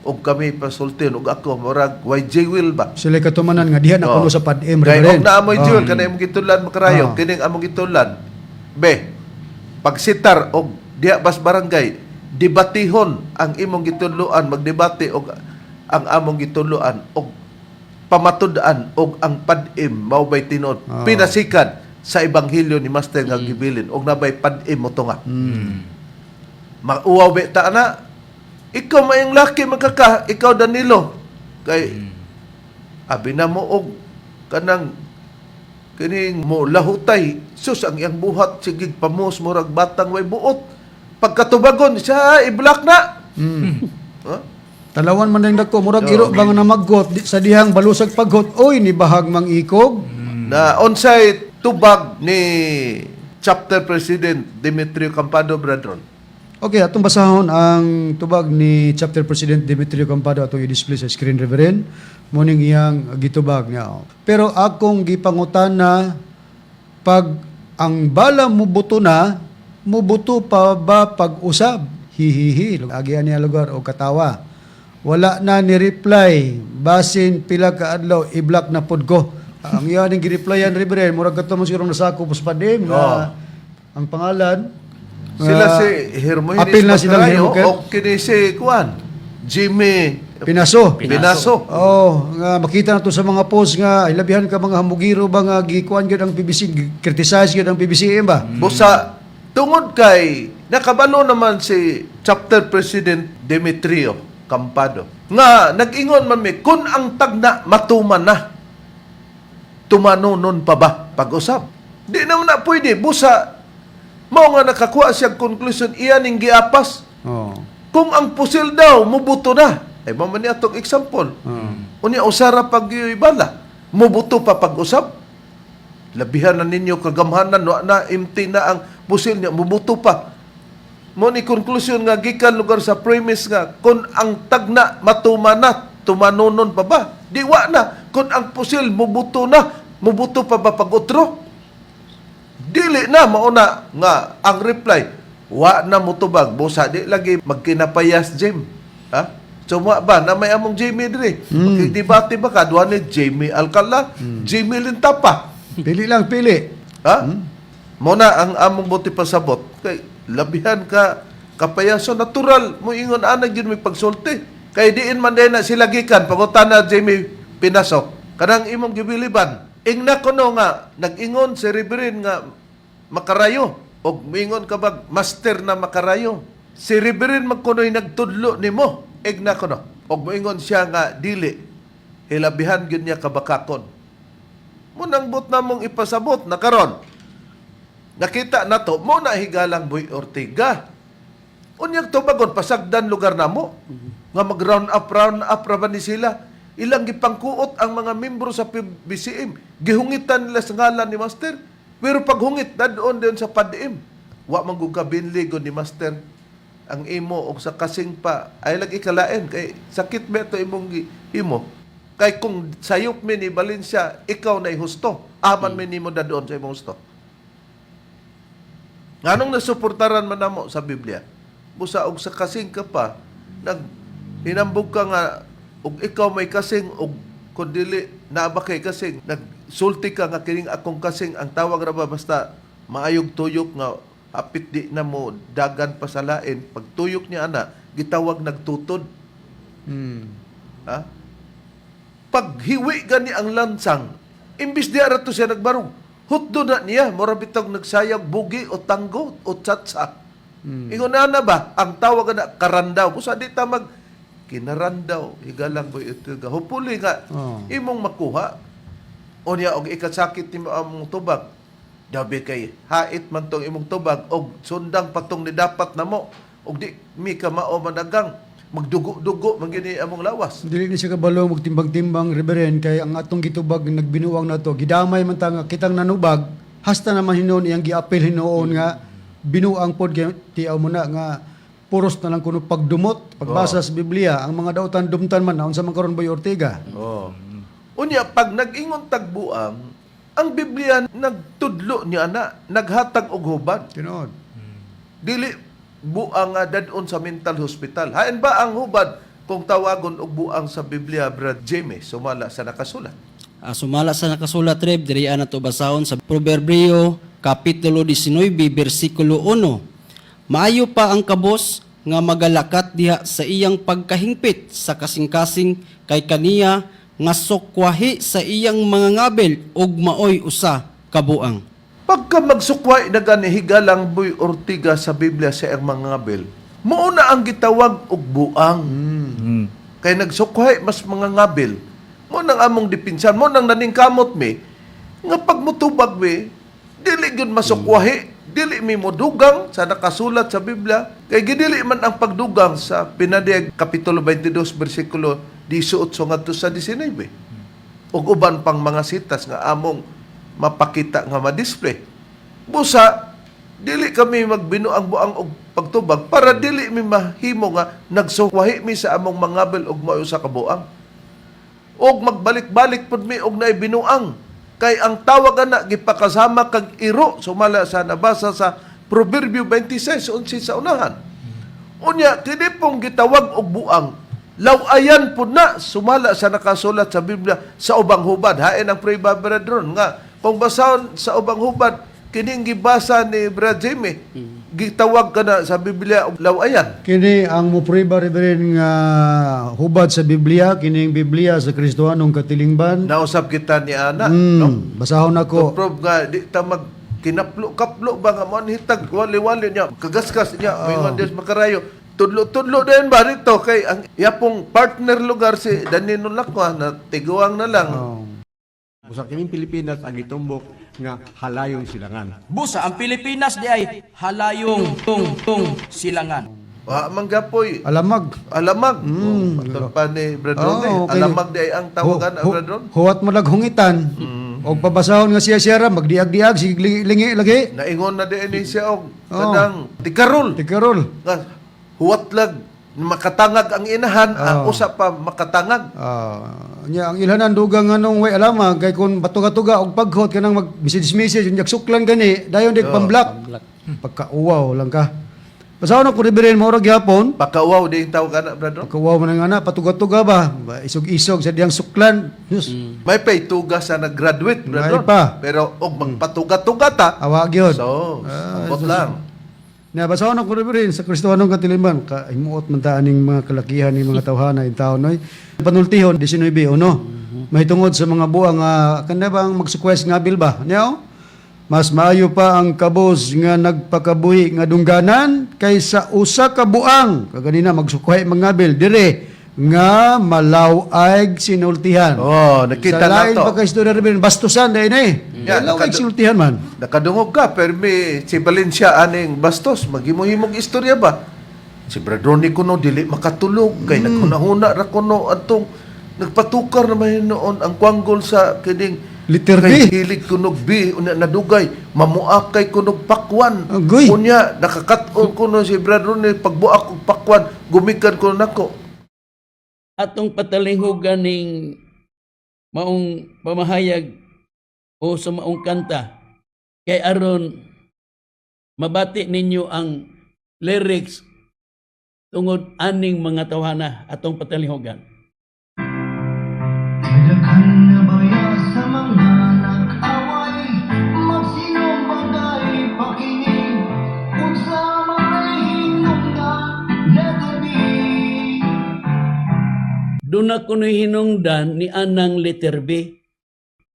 A: og kami pasultin og ako murag YJ Will ba.
D: Sila katumanan nga diha na
A: Oh.
D: kuno sa PADM,
A: Kay
D: Reverend.
A: og naamoy Jewel kanay imong gitulan Macarayo,
D: Oh.
A: kining among gitulan. Be, pagsitar og diha bas barangay, debatihon ang imong gitudloan, magdebate og ang among gitudloan og pamatud-an og ang PADM mao bay tinuod pinasikan sa ebanghelyo ni Master nga gibilin og nabay PADM mo tunga. Mauwaw be ta ana. Ikaw maayong laki magkaka, ikaw Danilo. Kay abi na mo og kanang kining mo lahutay, sus, ang iyang buhat sige pamos murag batang way buot. Pagkatubagon siya, i-block na. Huh?
D: Talawan man ang dagko, murag iro ba nga namaggot sa dihang balusag paghot, oy ni bahag mang ikog.
A: Na onsay tubag ni chapter president Demetrio Campado, Bradron?
D: Okay, atong basahon ang tubag ni Chapter President Demetrio Campado, atong i-display sa screen, Reverend. Morning iyang gitubag niya. Pero akong gipangutana, pag ang bala mubuto na, mubuto pa ba pag-usab? Hihihi. Agian niya lugar o katawa. Wala na ni reply. Basin pila ka adlaw, i-block na pod ko. Ang iyan ang gi-replyan, Reverend, murag kato mo siguro nasakop sa padim nga ang pangalan
A: Sila
D: nga,
A: si Hermogenes
D: apil na silang
A: Macarayo
D: Hermogenes.
A: o kini si Kuan Jimmy
D: Pinaso.
A: Pinaso.
D: Oh, nga makita na to sa mga post nga hilabihan ka mga hamugiro ba nga gikuan gyud ang PBC, criticize gyud ang PBCM ba.
A: Busa tungod kay nakabalo naman si chapter president Demetrio Campado nga nag-ingon man mi kun ang tagna matuman na, tumano nun pa ba pag-usab? Di naman na pwede. Busa mao nga nakakuha siya conclusion iyan ning giapas.
D: Oh.
A: Kung ang pusil daw mubuto na, ay mao man ni atong example. Unya usara pag bala, mubuto pa pag-usab. Labihan na ninyo kagamhanan, wa na, empty na ang pusil niya, mubuto pa. Mo ni conclusion nga gikan lugar sa premise nga kung ang tagna matuma na, tumanunon pa ba? Di wa na. Kung ang pusil mubuto na, mubuto pa ba pag-utro? Dili na. Mauna nga ang reply wa na mutubag. Busa di lagi magkinapayas Jim. Ha? Suma ba na may among Jimmy diri? Makigdebate ba ka duha ni Jamie Alcala, Jimmy Lintapa?
D: Pili lang, pili.
A: Ha? Mo na ang among buti pasabot kay labihan ka Kapayaso natural moingon ana gyud may pagsulti. Kay diin man din na sila gikan pangutana Jamie Pinasok. Kanang imong gibiliban. Ingna kuno nga nag-ingon si Reverend nga makarayo og moingon ka bag master na makarayo. Si Reverend magkunoy nagtudlo nimo. Igna kuno. Og moingon siya nga dili hilabihan gyud niya kabakakon. Munang but na mong ipasabot na karon. Nakita na to, mo na higalang Boy Ortega. Unyag tubagon, pasagdan lugar namo. Nga mag round up ra ba ni sila. Ilang gipangkuot ang mga membro sa PBCM. Gihungitan nila sa ngalan ni Master. Pero paghungit, dadon din sa PADM. Wa man gud kabinli gud ni Master ang imo og sa kasing pa ay lagi kalain kay sakit ba to imong imo kay kung sayop mi ni Valencia ikaw na husto aman mi nimo dadon sa imong husto. Nganong nasuportaran man namo sa Biblia? Busa og sa kasing ka pa, nag hinambog ka nga og ikaw may kasing og kun dili naa ba kay kasing, nagsulti ka nga kining akong kasing ang tawag ra ba basta maayog tuyok nga apit di na mo dagan pa sa lain pag tuyok niya ana gitawag nagtutod. Ha, paghiwi gani ang lansang, imbis di ara to siya nagbarog, hutdo na niya, mura bitog nagsayag bugi o tango o tsatsa. Ingon na na ba, ang tawag na karandaw. Busa di ta mag kinarandaw, higalang boy ito ga. Hopefully nga, imong makuha. O niya, og ikasakit nimo ang imong tubag. Dabi kay hait man tong imong tubag og sundang patong ni dapat namo og di mi ka mao managang magdugo-dugo man gini among lawas.
D: Dili ni siya kabalo magtimbang-timbang, Reverend, kay ang atong gitubag nagbinuang nato gidamay man ta nga kitang nanubag hasta naman hinuon iyang giapil hinuon nga binuang pod kay tiaw mo na nga puros na lang kuno pagdumot pagbasa sa Biblia ang mga dautan dumtan man na unsa man karon Boy Ortega.
A: Oh. Unya pag nag-ingon tagbuang, ang Biblia nagtudlo niya na, naghatag og hubad.
D: Tinuod.
A: Dili buang nga dadon sa mental hospital. Hain ba ang hubad kung tawagon og buang sa Biblia, Brad Jamie, sumala sa nakasulat?
B: Sumala sa nakasulat, Reb, diri na to basahon sa Proverbio kapitulo 19 bersikulo 1. Maayo pa ang kabos nga magalakat diha sa iyang pagkahingpit sa kasing-kasing kay kaniya nga sukwahi sa iyang mga ngabel ug maoy usa kabuang.
A: Pagka magsukway na gani higalang Boy Ortiga sa Biblia sa iyang mga ngabil, mao na ang gitawag og buang. Kay nagsukway mas mga ngabil, mo nang among dipinsan, mo nang naningkamot mi, nga pag mutubag mi, dili gyud masukwahi, dili mi modugang sa nakasulat sa Biblia, kay gidili man ang pagdugang sa Pinadeg Kapitulo 22 bersikulo 18 ngadto sa 19 ug uban pang mga sitas nga among mapakita nga ma-display. Busa dili kami magbinuang-buang og pagtubag para dili mi mahimo nga nagsuwahi mi sa among mangabel og mayo sa kabuang. Og magbalik-balik pud mi og naay binuang kay ang tawag ana gipakasama kag iro sumala sa nabasa sa Proverbio 26:11 sa unahan. Unya kini pong gitawag og buang lawayan pud na sumala sa nakasulat sa Biblia sa ubang hubad. Hain ang pray brethren nga kung basahon sa ubang hubad kining gibasa ni Brad Jimmy gitawag ka na sa Biblia og lawayan.
D: Kini ang moprueba, Reverend, nga hubad sa Biblia kining Biblia sa Kristohanong katilingban.
A: Nausab kita ni ana, no?
D: Basahon
A: To
D: ako.
A: prove nga di ta mag kinaplo-kaplo ba nga mo hitag wali-wali niya kagaskas niya oh. Moingon Dios makarayo tudlo-tudlo din ba rito kay ang yapong partner lugar si Danilo Lacua na tiguang na lang.
H: Busa kining Pilipinas ang gitumbok nga halayong silangan.
I: Busa ang Pilipinas di ay halayong tung tung silangan.
A: Wa man gapoy
D: Alamag.
A: Alamag. Oh, patol pa ni Brad Ron, eh.
D: Oo, okay.
A: Alamag di ay ang tawagan ang Brad Ron.
D: Huwat mo laghungitan. Og pabasahon nga siya siya ra magdiag-diag sige lingi lagi.
A: Naingon na din ni siya og kanang tikarol.
D: Tikarol.
A: Nga huwatlag makatangag ang inahan, ang usa pa makatangag.
D: Nya ang ilhanan dugang nganong way alamag kay kun batuga-tuga og paghot kanang mag message message unya suklan gani dayon dig pamblock. Pagkauwaw lang ka. Basahon ako, Reverend, mao ra gyapon.
A: Pakauwaw di ang tawagan na Brad Ron.
D: Pagkauwaw man ang ana patuga-tuga ba? Ba, Isog-isog sa diyang suklan. Diyos.
A: May pay tuga sa nag-graduate, Brad
D: May
A: Ron.
D: pa.
A: Pero og magpatuga-tuga ta.
D: Awa gyud.
A: So, ambot lang.
D: Na basahon ako rin sa Kristohanong katiliman ka himuot man ta aning mga kalakihan ning mga tawhana in taon noy. Panultihon 19:1. Mahitungod sa mga buang nga kana bang magsukwes nga abil ba? Niya mas maayo pa ang kabos nga nagpakabuhi nga dungganan kaysa usa ka buang kaganina magsukway mangabil dire nga malaw-ag sinultihan.
A: Oh, nakita
D: sa lain
A: na to.
D: pa kay istorya rin bastusan dahil eh.
A: Yeah,
D: Malawig sinultihan man.
A: Nakadungog ka, permi si Valencia aning bastos, maghimo-himog istorya ba? Si Brad Ronnie kuno dili makatulog kay naghunahuna ra kuno atong nagpatukar na man noon ang kwanggol sa kining
D: Liter
A: kay
D: B.
A: hilig kunog B unya nadugay mamuakay kunog pakwan.
D: Agoy.
A: Unya nakakat-on kuno si Brad Ronnie pagbuak og pakwan gumikan kuno nako.
F: Atong patalinghugan ning maong pamahayag o sa maong kanta kay aron mabati ninyo ang lyrics tungod aning mga tawhana atong patalinghugan.
G: Kadaghan na baya sa mga nag-away, magsinumbagay pakinig, unsa may hinungdan, letter B.
F: Doon na kuno'y hinungdan ni anang letter B.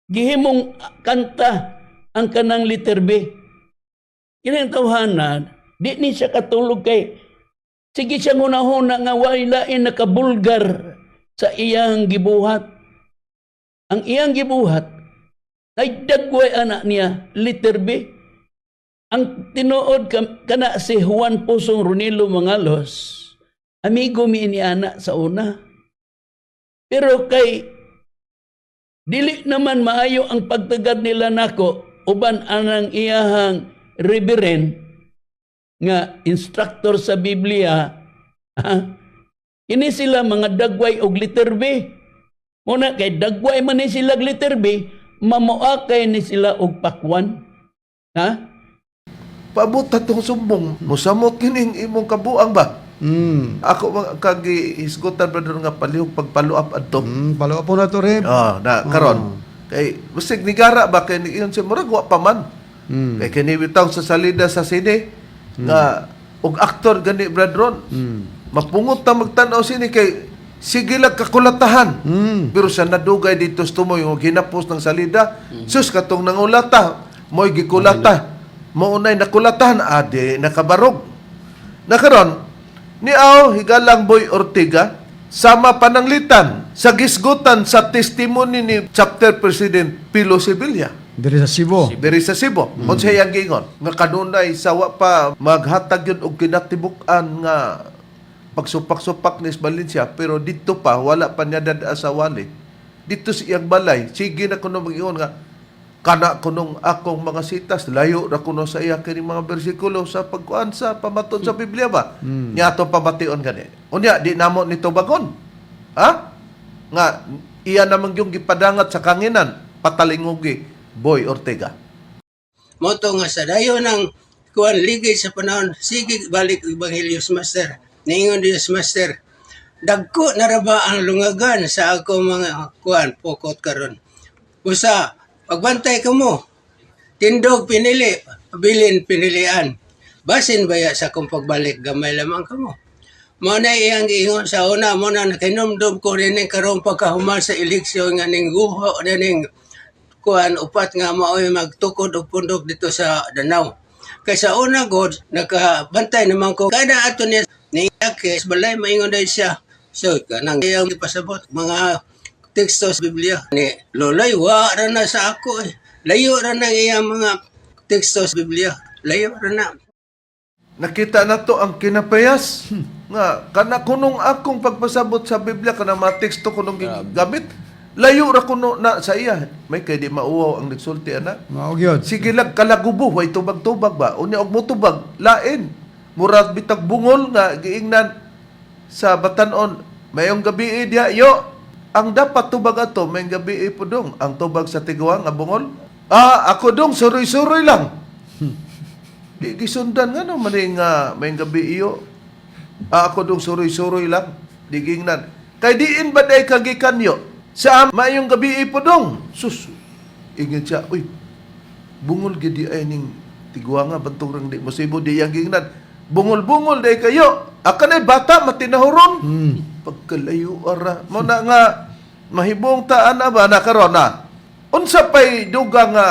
F: Gihimong kanta ang kanang letter B. Kinang tawhana, di ni siya katulog kay sige siya hunahuna nga way lain nakabulgar sa iyang gibuhat. Ang iyang gibuhat ay dagway anak niya, letter B. Ang tinuod kana si Juan Pusong Ronilo Mangalos, amigo mi ni ana sa una. Pero kay dili naman maayo ang pagtagad nila nako uban anang iyahang reverend nga instructor sa Biblia, ha? Ini sila mga dagway og letter B. Muna kay dagway man ni sila og letter B, mamuakay ni sila og pakwan. Ha?
A: Paabot ta tong sumbong, mosamot kining imong kabuang ba? Ako mga kagihisgutan brother nga palihog pagpalo up adto.
D: Palo po na to Reb.
A: Oh, na karon. Kay basig nigara ba kay niingon siya murag wa pa man. Kay kini bitaw sa salida sa sine nga og aktor gani Brad Ron. Mapungot ta magtan-aw sini kay sige lang kakulatahan. Pero sa nadugay dito sa tumoy og hinapos ng salida, sus katong nangulata, mo'y gikulata. Mo unay nakulatahan ade nakabarog. Nakaron, ni Aw Higalang Boy Ortega sama pananglitan sa gisgutan sa testimony ni chapter president Pilo Sevilla
D: Diri sa Cebu.
A: diri sa Cebu. Unsay iyang giingon nga kanunay sa wa pa maghatag yun og kinatibuk-an nga pagsupak-supak ni Valencia pero dito pa wala pa niya dada sa wali. Dito sa iyang balay sige na kuno mag-ingon nga kana kunong akong mga sitas layo ra kuno sa iya kini mga bersikulo sa pagkuan sa pamatod sa Biblia ba. Nya ato pamation gani. Unya di namo nito bagon. Ha? Nga iya namang yung gipadangat sa kanginan patalingugi Boy Ortega.
J: Moto nga sa dayon ang kuan ligid sa panahon, sige balik Ebanghelyo Master. Niingon Dios Master, dagko na ra ba ang lungagan sa ako mga kuan pokot karon. Usa, pagbantay kamo, tindog pinili, bilin pinilian. Basin baya sa akong pagbalik, gamay lamang kamo. Mao na iyang giingon sa una, mo na nakinumdum ko rin karon pagkahuman sa eleksyon nga ning guho na ning kuan upat nga mao'y magtukod og pundok dito sa Danao. Kay sa una god nakabantay naman ko kada ato niya niya kay balay maingon dahil siya. So kanang iyang ipasabot mga teksto sa Biblia ni Loloy wa ra na sa ako eh. Layo ra na iyang mga teksto sa Biblia. Layo ra na.
A: Nakita na to ang kinapayas. Nga kana kunong akong pagpasabot sa Biblia kana mga teksto kunong gigamit layo ra kuno na sa iya. May kay di mauwaw ang nagsulti ana.
D: Mao gyud.
A: Sige lang kalagubo way tubag-tubag ba. Unya og motubag lain. Murag bitag bungol nga giingnan sa batanon. Mayong gabi diha yo. Ang dapat tubag ato mayong gabi pudong ang tubag sa tiguang nga bungol. Ah, ako dong suroy-suroy lang. Di gisundan nga no maning nga mayong gabi iyo. Ah, ako dong suroy-suroy lang. Di giingnan. Kay diin ba day kagikan yo? Sa mayong gabi pudong. Sus. Ingon siya, uy, bungol gid di ay ning tiguanga bantog rang di mosibo di yang gingnan. Bungol-bungol day kayo. Akanay bata matinahuron. Pagkalayo ara. Mo na nga mahibong taan na ba na karon na. Unsa pay duga nga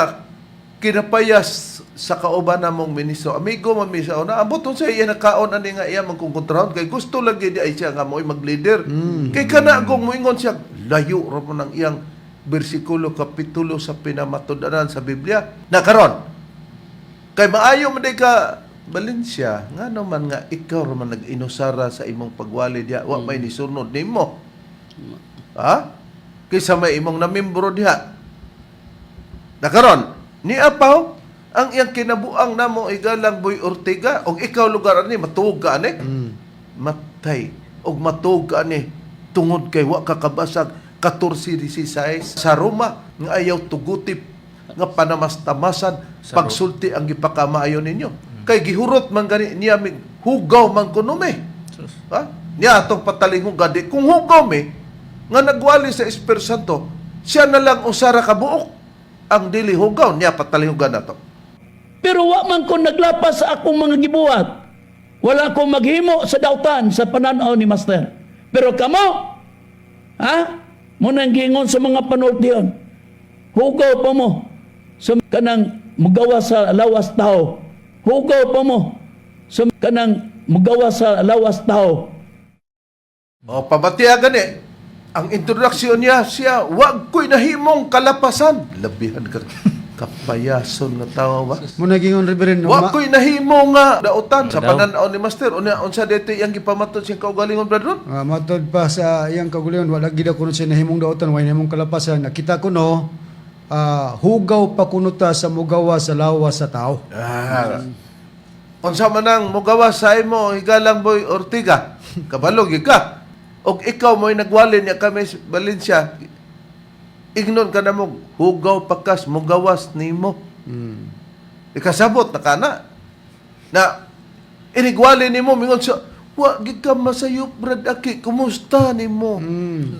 A: kinapayas sa kauban namong ministro. Amigo man mi sa una. Ambot unsa iya nakaon ani nga iya mangkongkontrahon kay gusto lagi di ay siya nga mo'y mag-leader. Kay kana kung moingon siya layo ra mo ng iyang bersikulo kapitulo sa pinamatud-anan sa Biblia. Na karon kay maayo man day ka Valencia, ngano man nga ikaw ra man nag-inusara sa imong pagwali diha, wa may nisunod nimo. Ha? Kaysa may imong namembro diha. Nakaron, ni Apaw, ang iyang kinabuang namo igalang Boy Ortega, og ikaw lugar ani matuog ka ani. Matay og matuog ka ani tungod kay wa ka kabasag 14:16 sa Roma nga ayaw tuguti nga panamastamasan pagsulti ang gipakamaayo ninyo. Kay gihurot man gani niya mig hugaw man kuno mi. Ha? Niya atong patalinghuga di kung hugaw mi nga nagwali sa Espiritu Santo, siya na lang usara ka buok ang dili hugaw niya patalinghuga nato.
F: Pero wa man ko naglapas sa akong mga gibuhat. Wala ko maghimo sa dautan sa pananaw ni Master. Pero kamo, ha? Mo nang giingon sa mga panultiyon. Hugaw pa mo sa kanang mugawa sa lawas tao. Hugaw pa mo sa kanang mugawa sa lawas tao.
A: O pabatiya gani. Ang introduction niya siya, wag ko'y nahimong kalapasan. Labihan ka kapayason nga tawo ba?
D: Mo nagingon Reverend no,
A: Wa ko'y nahimo nga dautan sa
C: Daw.
A: pananaw ni Master. Unya unsa dito iyang gipamatod siyang kaugalingon, brother?
D: Matod pa sa iyang kagulion, wala gid kuno siya nahimong dautan, way nahimong kalapasan. Nakita ko no, hugaw pa kuno ta sa mugawa sa lawas sa tao.
A: Ah. Unsa man ang mugawa sa imo higalang Boy Ortiga, kabalo gyud ka. Og ikaw mo'y nagwali niya kami sa Valencia. Ignon ka na mo, hugaw pakas mugawas nimo. Ikasabot na kana. Na inigwali nimo mingon sa wa gid ka masayop Brad Aki, kumusta nimo?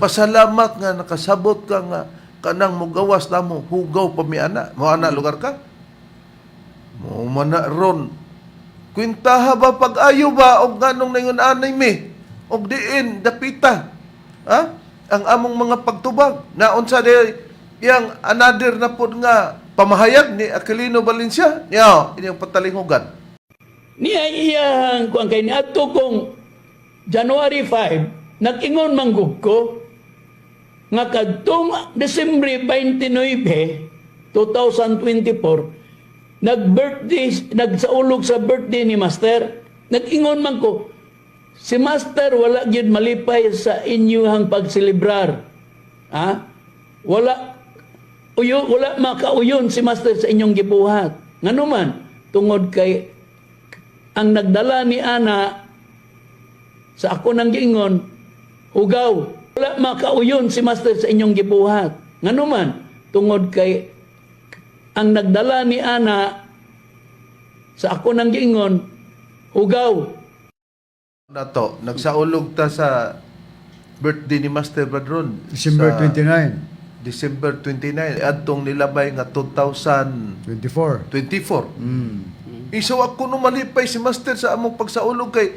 A: Pasalamat nga nakasabot ka nga kanang mugawas namo, hugaw pa mi ana. Mo ana lugar ka? Mo mana ron. Kwintaha ba pag-ayo ba og nganong ningon anay mi? Og diin dapita. Ha? Ang among mga pagtubag na unsa di yang another na pod nga pamahayag ni Aquilino Valencia niya inyong patalinghugan.
F: Niya iyang kuan kay niadto kong January 5 nag-ingon manggug ko nga kadtong Desembre 29, 2024 nag-birthday, nagsaulog sa birthday ni Master. Nag-ingon man ko, si Master wala gyud malipay sa inyuhang pagselebrar. Ha? Wala uyo, wala makauyon si Master sa inyong gibuhat. Ngano man, tungod kay ang nagdala ni ana sa ako nang giingon, hugaw. Wala makauyon si Master sa inyong gibuhat. Ngano man, tungod kay ang nagdala ni ana sa ako nang giingon, hugaw.
A: Nato nagsaulog ta sa birthday ni Master Bradron
D: December
A: sa
D: 29,
A: December 29 adtong nilabay nga 2024.
D: 24.
A: Isaw ako no malipay si Master sa among pagsaulog kay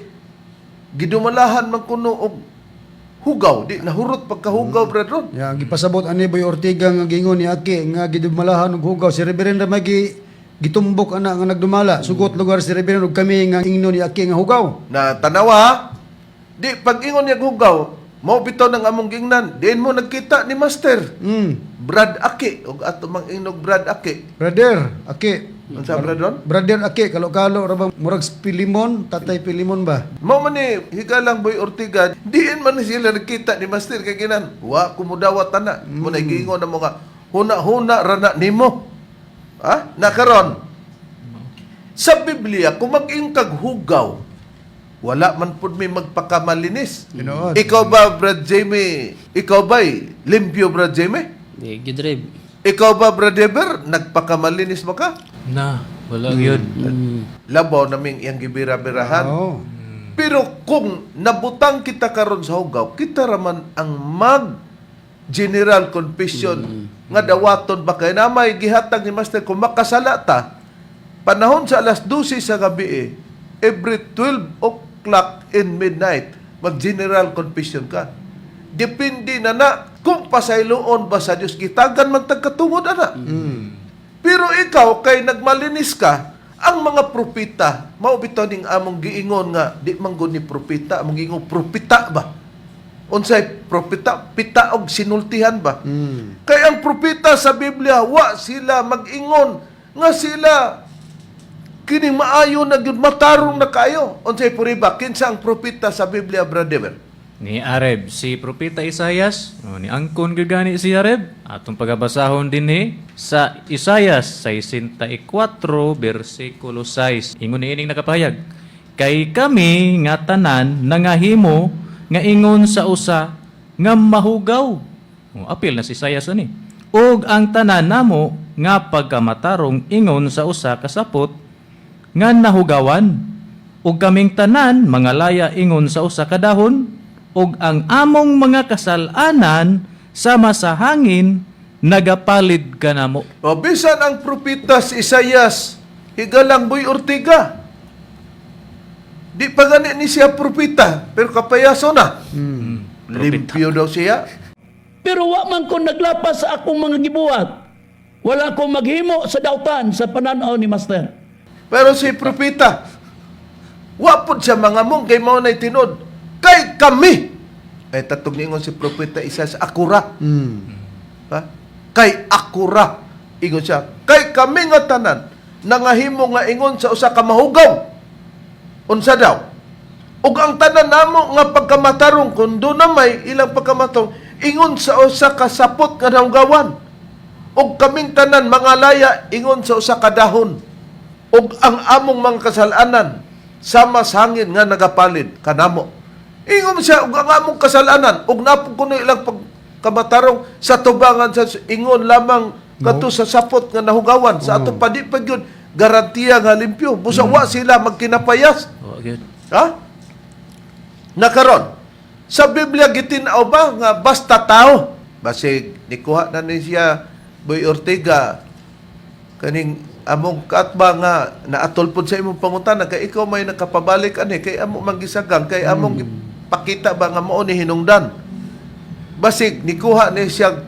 A: gidumalahan man kuno og hugaw di nahurot pagkahugaw, Bradron.
D: Ya, gipasabot ani Boy Ortiga nga gingon ni Aki nga gidumalahan og hugaw si Reverend ra may gitumbok ana nga nagdumala. Sugot lugar si Reverend og kami nga ingnon ni Aki nga hugaw.
A: Na tanawa di pag ingon niya hugaw mao bitaw ng among gingnan diin mo nagkita ni Master. Brad Aki og ato mang ingnog Brad Aki.
D: Brother, Aki.
A: Unsa, Bradron?
D: Brother Aki, kalo-kalo ra ba murag Pilimon, tatay Pilimon ba?
A: Mao man ni higalang Boy Ortiga, diin man ni sila nagkita ni Master kay ginan. Wa kumudawat ana. Mo na giingon na mga huna-huna rana nimo. Ha? Nakaron. Sa Biblia, kung mag-ingkag kag hugaw, wala man pud may magpakamalinis.
D: Tinuod.
A: Ikaw ba, Brad Jamie? Ikaw ba, limpyo, Brad Jamie?
B: Di gyud Rev.
A: Ikaw ba, Brad Eber? Nagpakamalinis ba ka?
C: Na, wala yun.
A: Labaw naming iyang gibira-birahan.
D: Oo.
A: Pero kung nabutang kita karon sa hugaw, kita raman ang mag general confession nga dawaton ba kay na may gihatag ni Master kung makasala ta panahon sa alas 12 sa gabi eh, Every 12 o'clock in midnight, mag-general confession ka. Depende na na kung pasayloon ba sa Dios, gitagan man tagkatungod ana. Pero ikaw kay nagmalinis ka, ang mga propeta, mao bitaw ning among giingon nga di man gud ni propeta, among giingon propeta ba? Unsay propeta? Pita og sinultihan ba? Kay ang propeta sa Biblia, wa sila mag-ingon nga sila kining maayo na gyud, matarong na kaayo. Unsay puriba? Kinsa ang propeta sa Biblia, brother?
C: Ni Areb, si Propeta Isayas, o, ni angkon gyud gani si Areb. Atong pagabasahon dinhi sa Isayas 64 bersikulo 6. Ingon ni ining nakapahayag, kay kami nga tanan nangahimo nga ingon sa usa nga mahugaw. O, apil na si Isayas ani. Ug ang tanan namo nga pagkamatarong ingon sa usa ka sapot nga nahugawan, ug kaming tanan mga laya ingon sa usa ka dahon, ug ang among mga kasal-anan sama sa hangin nagapalid kanamo.
A: O bisan ang propeta si Isayas, higalang Boy Ortega. Di pa gani ni siya propeta, pero kapayaso na. Limpyo daw siya.
F: Pero wa man ko naglapas sa akong mga gibuhat. Wala ko maghimo sa dautan sa pananaw ni Master.
A: Pero si propeta, wa pod siya mga mong kay mao na'y tinuod. Kay kami. Ay tatog niingon si propeta Isayas, akura. Ha? Kay akura. Ingon siya, kay kami nga tanan nangahimo nga ingon sa usa ka mahugaw. Unsa daw? Ug ang tanan namo nga pagkamatarong kun doon na may ilang pagkamatarong ingon sa usa ka sapot nga nahugawan. Ug kaming tanan mga laya ingon sa usa ka dahon. Ug ang among mga kasalanan sama sa hangin nga nagapalid kanamo. Ingon siya ug ang among kasalanan ug napog kuno ilang pagkamatarong sa tubangan sa ingon lamang kadto sa sapot nga nahugawan sa ato pa di pa gyud garantiya nga limpyo. Busa wa sila magkinapayas.
C: Wa gyud.
A: Ha? Nakaron, sa Biblia gitin-aw ba nga basta tao? Basig nikuha na ni siya Boy Ortega kaning among kaatba nga naatol pod sa imong pangutana kay ikaw may nakapabalik ani kay amo manggisagang kay among gipakita ba nga mao ni hinungdan. Basig nikuha ni siya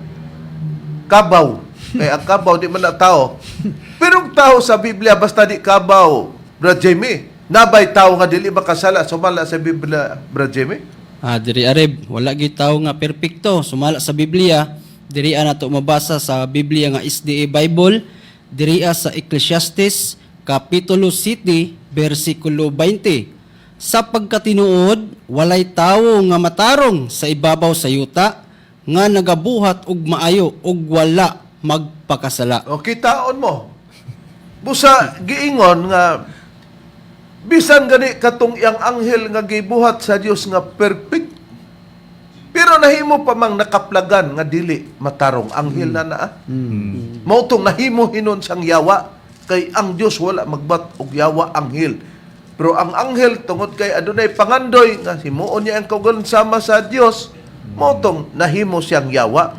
A: kabaw. Kay ang kabaw di man na tao. Pero ang tao sa Biblia basta di kabaw, Brad Jamie. Nabay tao nga dili makasala sumala sa Biblia, Brad Jamie?
B: Ah, diri Areb, wala gyud tawo nga perpekto sumala sa Biblia. Diri nato mabasa sa Biblia nga SDA Bible, diri sa Ecclesiastes kapitulo 7 bersikulo 20. Sa pagkatinuod, walay tawo nga matarong sa ibabaw sa yuta nga nagabuhat og maayo ug wala magpakasala.
A: O kitaon mo. Busa giingon nga bisan gani katong iyang anghel nga gibuhat sa Dios nga perfect. Pero nahimo pa mang nakaplagan nga dili matarong anghel na naa. Mao tong nahimo hinon sang yawa kay ang Dios wala magbat og yawa anghel. Pero ang anghel tungod kay adunay pangandoy nga himuon niya ang kaugalingon sama sa Dios, mao tong nahimo siyang yawa.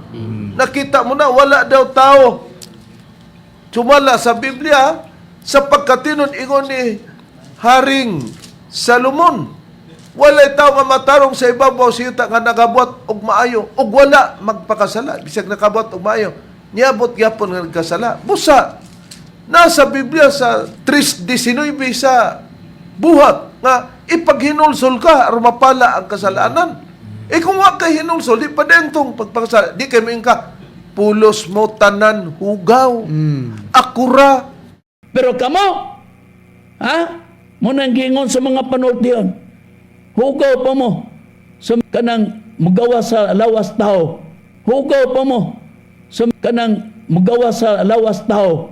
A: Nakita mo na wala daw tao sumala sa Biblia sa pagkatinon ingon ni Haring Salomon. Walay tao nga matarong sa ibabaw sa yuta nga nagabuhat og maayo ug wala magpakasala bisag nakabuhat og maayo niabot gyapon nga nagkasala. Busa nasa Biblia sa 3:19 sa buhat nga ipaghinulsol ka aron mapala ang kasalanan. Eh kung wa kay hinulsol, di pa din tong pagpakasala. Di kay moingon ka, pulos mo tanan hugaw. Akura.
F: Pero kamo, ha? Mo nang giingon sa mga panultiyon. Hugaw pa mo sa kanang mugawa sa lawas tao. Hugaw pa mo sa kanang mugawa sa lawas tao.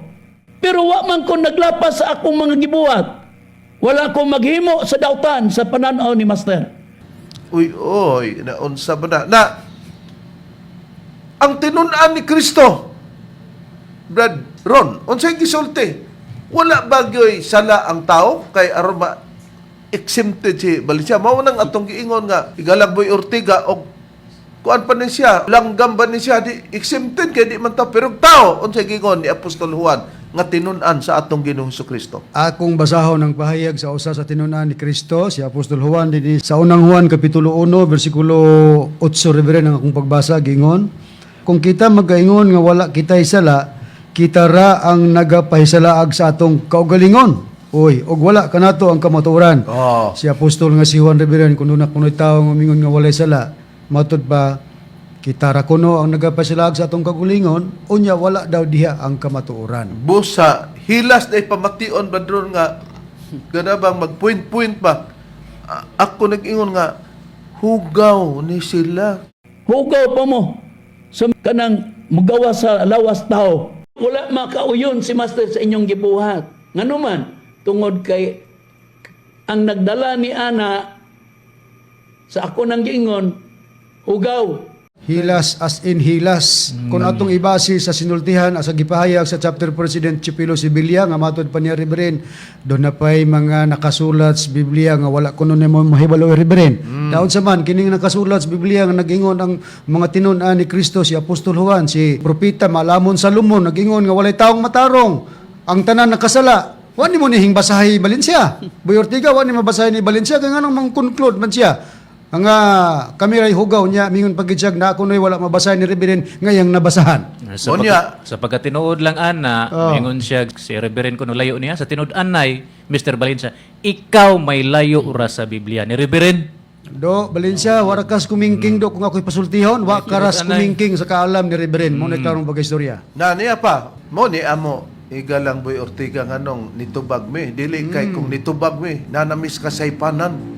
F: Pero wa man ko naglapas sa akong mga gibuhat. Wala ko maghimo sa dautan sa pananaw ni Master.
A: Uy, oy, naunsa ba na? Na, ang tinun-an ni Kristo, Brad Ron, unsay gisulti? Wala bagyoy sala ang tao kay aron ma exempted si Valencia. Mao nang atong giingon nga igalang Boy Ortega og kuan pa ni siya, langgam ba ni siya, di exempted kay di man tao, pero tao unsay giingon ni Apostol Juan nga tinun-an sa atong Ginoong Kristo.
D: Akong basahon ang pahayag sa usa sa tinunan ni Kristo, si Apostol Juan dinhi sa unang Juan kapitulo 1 bersikulo 8, Reverend, ang akong pagbasa gingon. Kung kita magaingon nga wala kita'y sala, kita ra ang nagapahisalaag sa atong kaugalingon. Uy, og wala kanato ang kamatuoran.
A: Oh.
D: Si Apostol nga si Juan, Reverend, kun duna kuno'y tawo nga mingon nga walay sala, matud ba kita ra kuno ang nagapasilaag sa atong kaugalingon, unya wala daw diha ang kamatuoran.
A: Busa hilas day pamation badron nga gana bang magpuint-puint ba. Ako nag-ingon nga hugaw ni sila.
F: Hugaw pa mo sa kanang mugawa sa lawas tao. Wala makauyon si Master sa inyong gibuhat. Ngano man, tungod kay ang nagdala ni ana sa ako nang giingon, hugaw.
D: Hilas as in hilas. Kung atong ibase sa sinultihan sa gipahayag sa chapter president Chipilo Sibilia nga matod pa niya, Reverend, doon na pa'y mga nakasulat sa Biblia nga wala kuno nimo mahibalo, Reverend. Daon sa man kining nakasulat sa Biblia nga nagingon ang mga tinun-an ni Kristo, si Apostol Juan, si propeta Malamon Salomon, nagingon nga walay taong matarong. Ang tanan nakasala. Wa nimo nihing basahi, Valencia. Boy Ortiga, wa ni mabasahi ni Valencia kay nganong mang conclude man siya ang kami ray hugaw niya mingon pagitsag na ako noy wala mabasahin ni Reverend ngayang nabasahan.
C: Sa,
A: Unya.
C: pagka, sa pagkatinuod lang ana,
D: Oh.
C: mingon siya si Reverend kuno layo niya sa tinud-anay, Mr. Valencia, ikaw may layo ra sa Biblia ni Reverend.
D: Do Valencia, wara kas kumingking do kung ako'y pasultihon, wa karas kumingking sa kaalam ni Reverend mo na klarong pagkaistorya.
A: Na niya pa, mo ni amo igalang Boy Ortiga nganong nitubag mi, dili kay kung nitubag mi nanamis kasaypanan.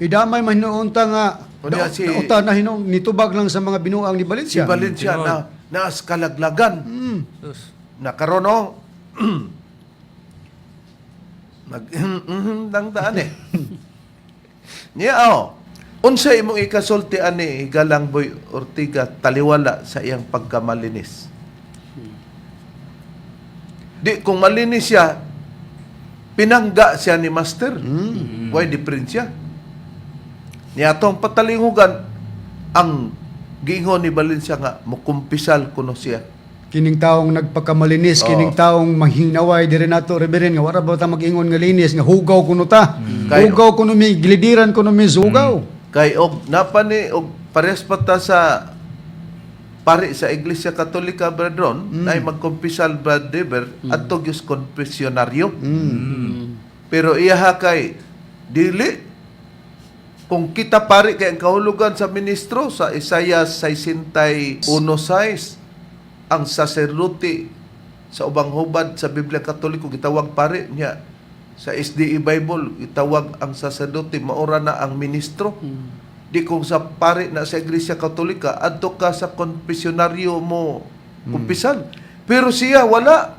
D: Idamay man hinuon ta nga
A: Unya
D: dauta na hinuon nitubag lang sa mga binuang ni
A: Si
D: Valencia.
A: Valencia na naas kalaglagan.
C: Sus.
A: Na karon oh, nag lang daan eh. Niya oh. Unsa imong ikasulti ani Galang Boy Ortiga taliwala sa iyang pagkamalinis? Di kung malinis siya, pinangga siya ni Master. Why diferensya? Niya atong patalingugan ang giingon ni Valencia nga mukumpisal kuno siya.
D: Kining taong nagpakamalinis, kining taong manghinaway diri nato, Reverend, nga wala ba ta mag-ingon nga linis nga hugaw kuno ta. Hugaw kuno mi, gilidiran kuno mi sa hugaw.
A: Kay og napani og parehas pa ta sa pari sa Iglesia Katolika brethren ay magkumpisal Brad Dever adto gyud konfesyonaryo. Pero iyaha kay dili kung kita pari kay ang kahulugan sa ministro sa Isaiah 61:6 ang saserdote sa ubang hubad sa Biblia Katoliko gitawag pari niya sa SDE Bible gitawag ang saserdote maora na ang ministro. Di kung sa pari na sa Iglesia Katolika adto ka sa konfesyonaryo mo kumpisal. Pero siya wala.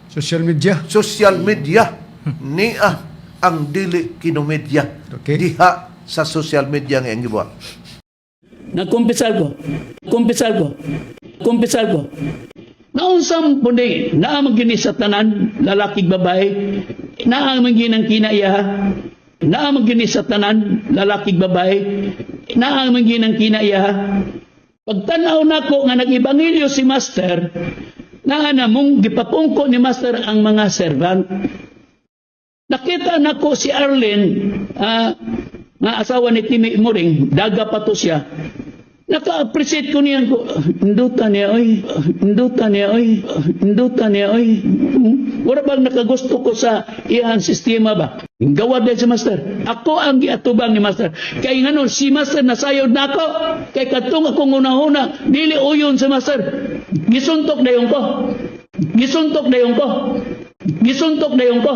D: Social media.
A: Social media niya ang dili kinomedya diha sa social media nga iyang gibuhat.
F: Nagkumpisal ko. Kumpisal ko. Kumpisal ko. Naunsam pundi, naa man gini sa tanan, lalaki babae, naa man gini ang kinaiya, naa man gini sa tanan, lalaki babae, naa man gini ang kinaiya. Pagtanaw nako nga nag-ebanghelyo si Master, naa na mong gipapungko ni Master ang mga servant. Nakita nako si Arlene, nga asawa ni Timmy Muring, daga pa to siya. Naka-appreciate ko niya ko, induta niya oy, induta niya oy, induta niya oy. Wala bang nakagusto ko sa iyang sistema ba? Gawa din si Master. Ako ang giatubang ni Master. Kay ngano si Master nasayod na ako. Kay katong akong una-una, dili uyon si Master. Gisuntok dayon ko. Gisuntok dayon ko. Gisuntok dayon ko.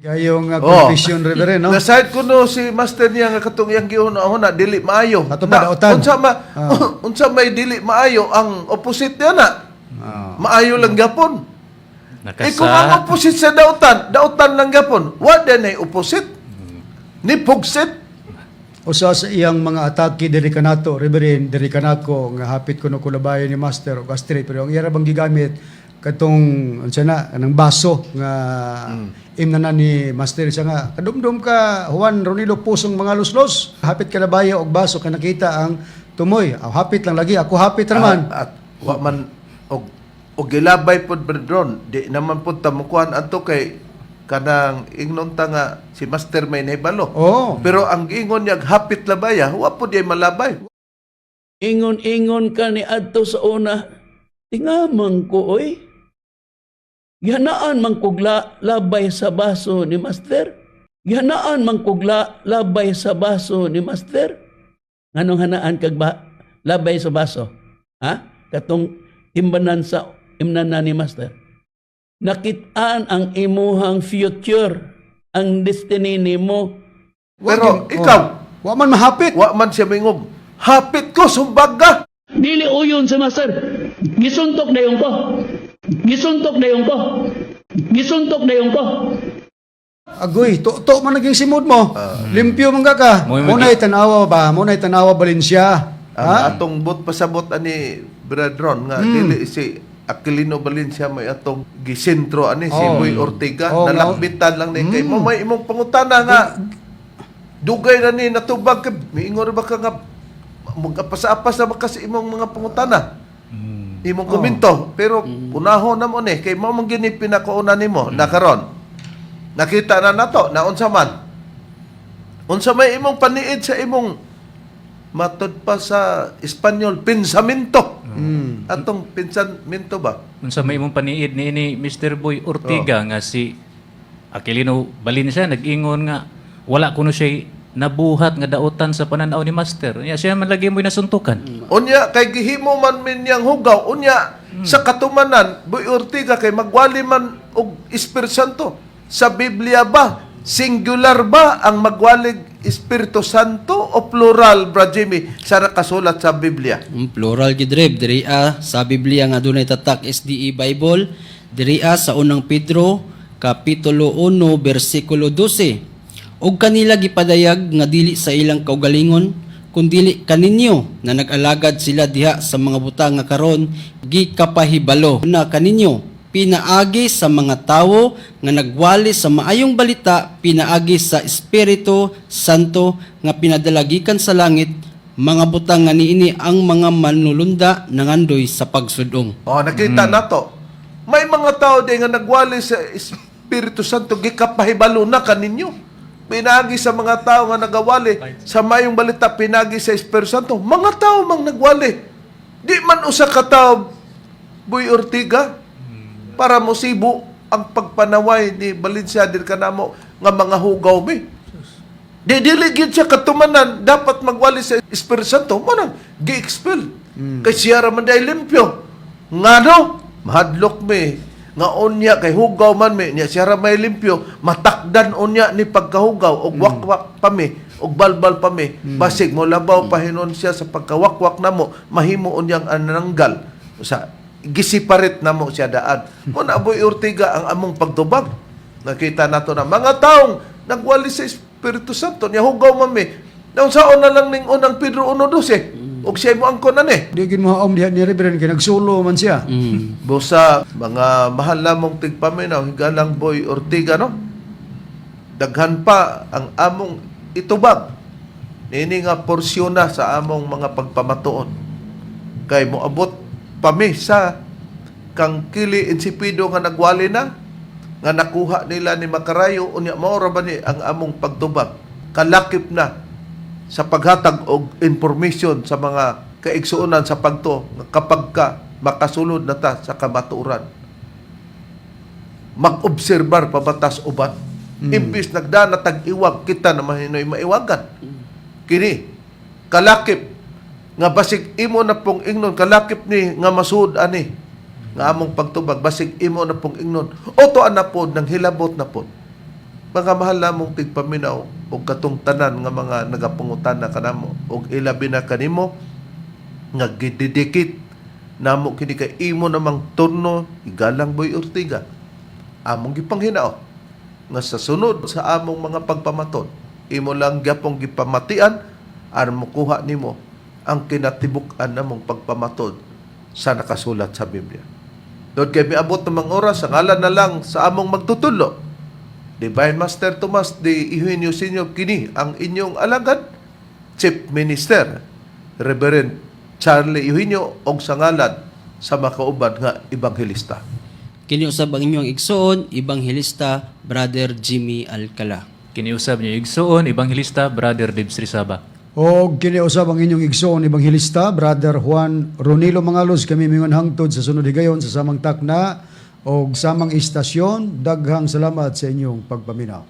D: Kayong confession, Reverend, no?
A: Nasayod ko no si Master niya nga katong iyang gihuna-huna dili maayo.
D: Ato pa, dautan.
A: Unsa ma unsa may dili maayo ang opposite niya na. Maayo lang gapon.
C: Nakasa
A: Eh kung ang opposite sa dautan, dautan lang gapon. Wa din ay opposite. Ni pugsit.
D: Usa sa iyang mga atake diri kanato, Reverend, diri kanako nga hapit kuno kulabayon ni Master og ashtray, pero ang iya ra bang gigamit katong unsa na kanang baso nga imna na ni Master siya nga kadumdum ka Juan Ronilo Pusong mga luslos hapit kalabayo og baso kay nakita ang tumoy. Aw, hapit lang lagi ako, hapit ra man.
A: At wa man og O gilabay pod, Bredron, di naman pod ta mukuan adto kay kanang ingnon ta nga si Master may nahibalo.
D: Oh.
A: Pero ang ingon niya hapit labaya, wa pod diay malabay.
F: Ingon-ingon ka ni adto sa una, tingamang ko oy. Gihanaan man kog labay sa baso ni Master. Gihanaan man kog labay sa baso ni Master. Nganong hanaan kag labay sa baso? Ha? Katong timbanan sa imnanan ni Master. Nakitaan ang imuhang future, ang destiny nimo.
A: Pero ikaw,
D: Wa man mahapit.
A: Wa man siya mingog. Hapit ko sumbaga.
F: Dili uyon sa Master. Gisuntok dayon ko. Gisuntok dayon ko. Gisuntok dayon ko.
D: Agoy, to man naging simod mo. Limpyo man ka ka. Muna'y tanawa ba? Muna'y tanawa Valencia.
A: Ang atong bot pasabot ani Bredron nga dili si Aquilino Valencia may atong gisentro ani si
D: Oh.
A: Boy Ortega,
D: Oh,
A: nalakbitan lang ni kay mo may imong pangutana nga dugay na ni natubag ka, miingon ra ba ka nga magapas-apas na ba ka sa imong mga pangutana, imong komento, pero unahon na mo ni kay mao man gini pinakauna nimo na karon nakita na nato na unsa man, unsa may imong paniid sa imong matod pa sa Espanyol pensamento, atong pensamento ba?
C: Unsa may imong paniid niini Mr. Boy Ortiga nga si Aquilino Valencia nag-ingon nga wala kuno siya nabuhat nga dautan sa pananaw ni Master. Nya siya man lagi mo'y nasuntukan.
A: Unya kay gihimo man min niyang hugaw, unya sa katumanan Boy Ortiga kay magwali man og Espiritu Santo sa Biblia ba, singular ba ang magwalig Espiritu Santo o plural, Bra Jimmy, sa nakasulat sa Biblia?
B: Plural gid, Reb, diri sa Biblia nga dunay tatak SDE Bible, diri sa unang Pedro kapitulo 1 bersikulo 12. Ug kanila gipadayag nga dili sa ilang kaugalingon kundili kaninyo na nag-alagad sila diha sa mga butang nga karon gikapahibalo na kaninyo pinaagi sa mga tawo nga nagwali sa maayong balita pinaagi sa Espiritu Santo nga pinadala gikan sa langit, mga butang nga niini ang mga manulunda nangandoy sa pagsudong.
A: Oh, nakita nato. May mga tao din nga nagwali sa Espiritu Santo gikapahibalo na kaninyo. Pinagi sa mga tao nga nagawali sa mayong balita pinagi sa Espiritu Santo. Mga tao mang nagwali. Di man usa ka tawo, Boy Ortiga, para mosibo ang pagpanaway ni Valencia dir kanamo nga mga hugaw mi. Di dili gyud siya katumanan dapat magwali sa Espiritu Santo mo nang gi-expel. Kay siya ra man day limpyo. Ngano? Mahadlok mi nga unya kay hugaw man mi niya, siya ra may limpyo, matakdan unya ni pagkahugaw og wakwak pa mi og balbal pa mi, basig mo labaw pa hinon siya sa pagkawakwak namo, mahimo unyang ananggal sa gisiparit namo siya daan mo na. Boy Ortiga, ang among pagtubag, nakita nato na mga taong nagwali sa Espiritu Santo niya hugaw man mi. Naunsaon na lang ning unang Pedro 1:12 ug siya mo angkon na ni.
D: Di gid mo haom diha ni Reverend kay nagsulo man siya.
A: Busa mga mahal lamong tigpaminaw, higalang Boy Ortiga, no? Daghan pa ang among itubag. Nini nga porsyon na sa among mga pagpamatuon. Kay moabot pa mi sa kang Kili Insipido nga nagwali na nga nakuha nila ni Makarayo, unya mao ra ba ni ang among pagtubag kalakip na sa paghatag og information sa mga kaigsuonan sa pagto nga kapag ka makasulod na ta sa kamatuoran, mag-obserbar pabatas uban, imbis nagdana tag-iwag kita na mahinoy maiwagan kini kalakip nga basig imo na pong ingnon, kalakip ni nga masuod ani nga among pagtubag, basig imo na pong ingnon oto na pod nang hilabot na pod. Mga mahal namong tigpaminaw og katong tanan nga mga nagapangutana kanamo og ilabi na kanimo nga gididikit namo kini kay imo namang turno, igalang Boy Ortiga, among gipanghinaot nga sa sunod sa among mga pagpamaton imo lang gyapong gipamatian aron mokuha nimo ang kinatibuk-an namong pagpamatod sa nakasulat sa Biblia. Doon kay miabot ng mga oras, sa ngalan na lang sa among magtutulo, Divine Master Tomas de Eugenio Senior, kini ang inyong alagad, Chief Minister, Reverend Charlie Eugenio, og sa ngalan sa makauban nga ebanghelista.
B: Kini usab ang inyong igsoon, Ebanghelista Brother Jimmy Alcala.
C: Kiniusab niyo igsuon, Ebanghelista Brother Dibs Rizaba.
D: Og kini usab ang inyong igsoon ebanghelista Brother Juan Ronilo Mangalos. Kami mingon hangtod sa sunod higayon sa samang takna og samang istasyon. Daghang salamat sa inyong pagpaminaw.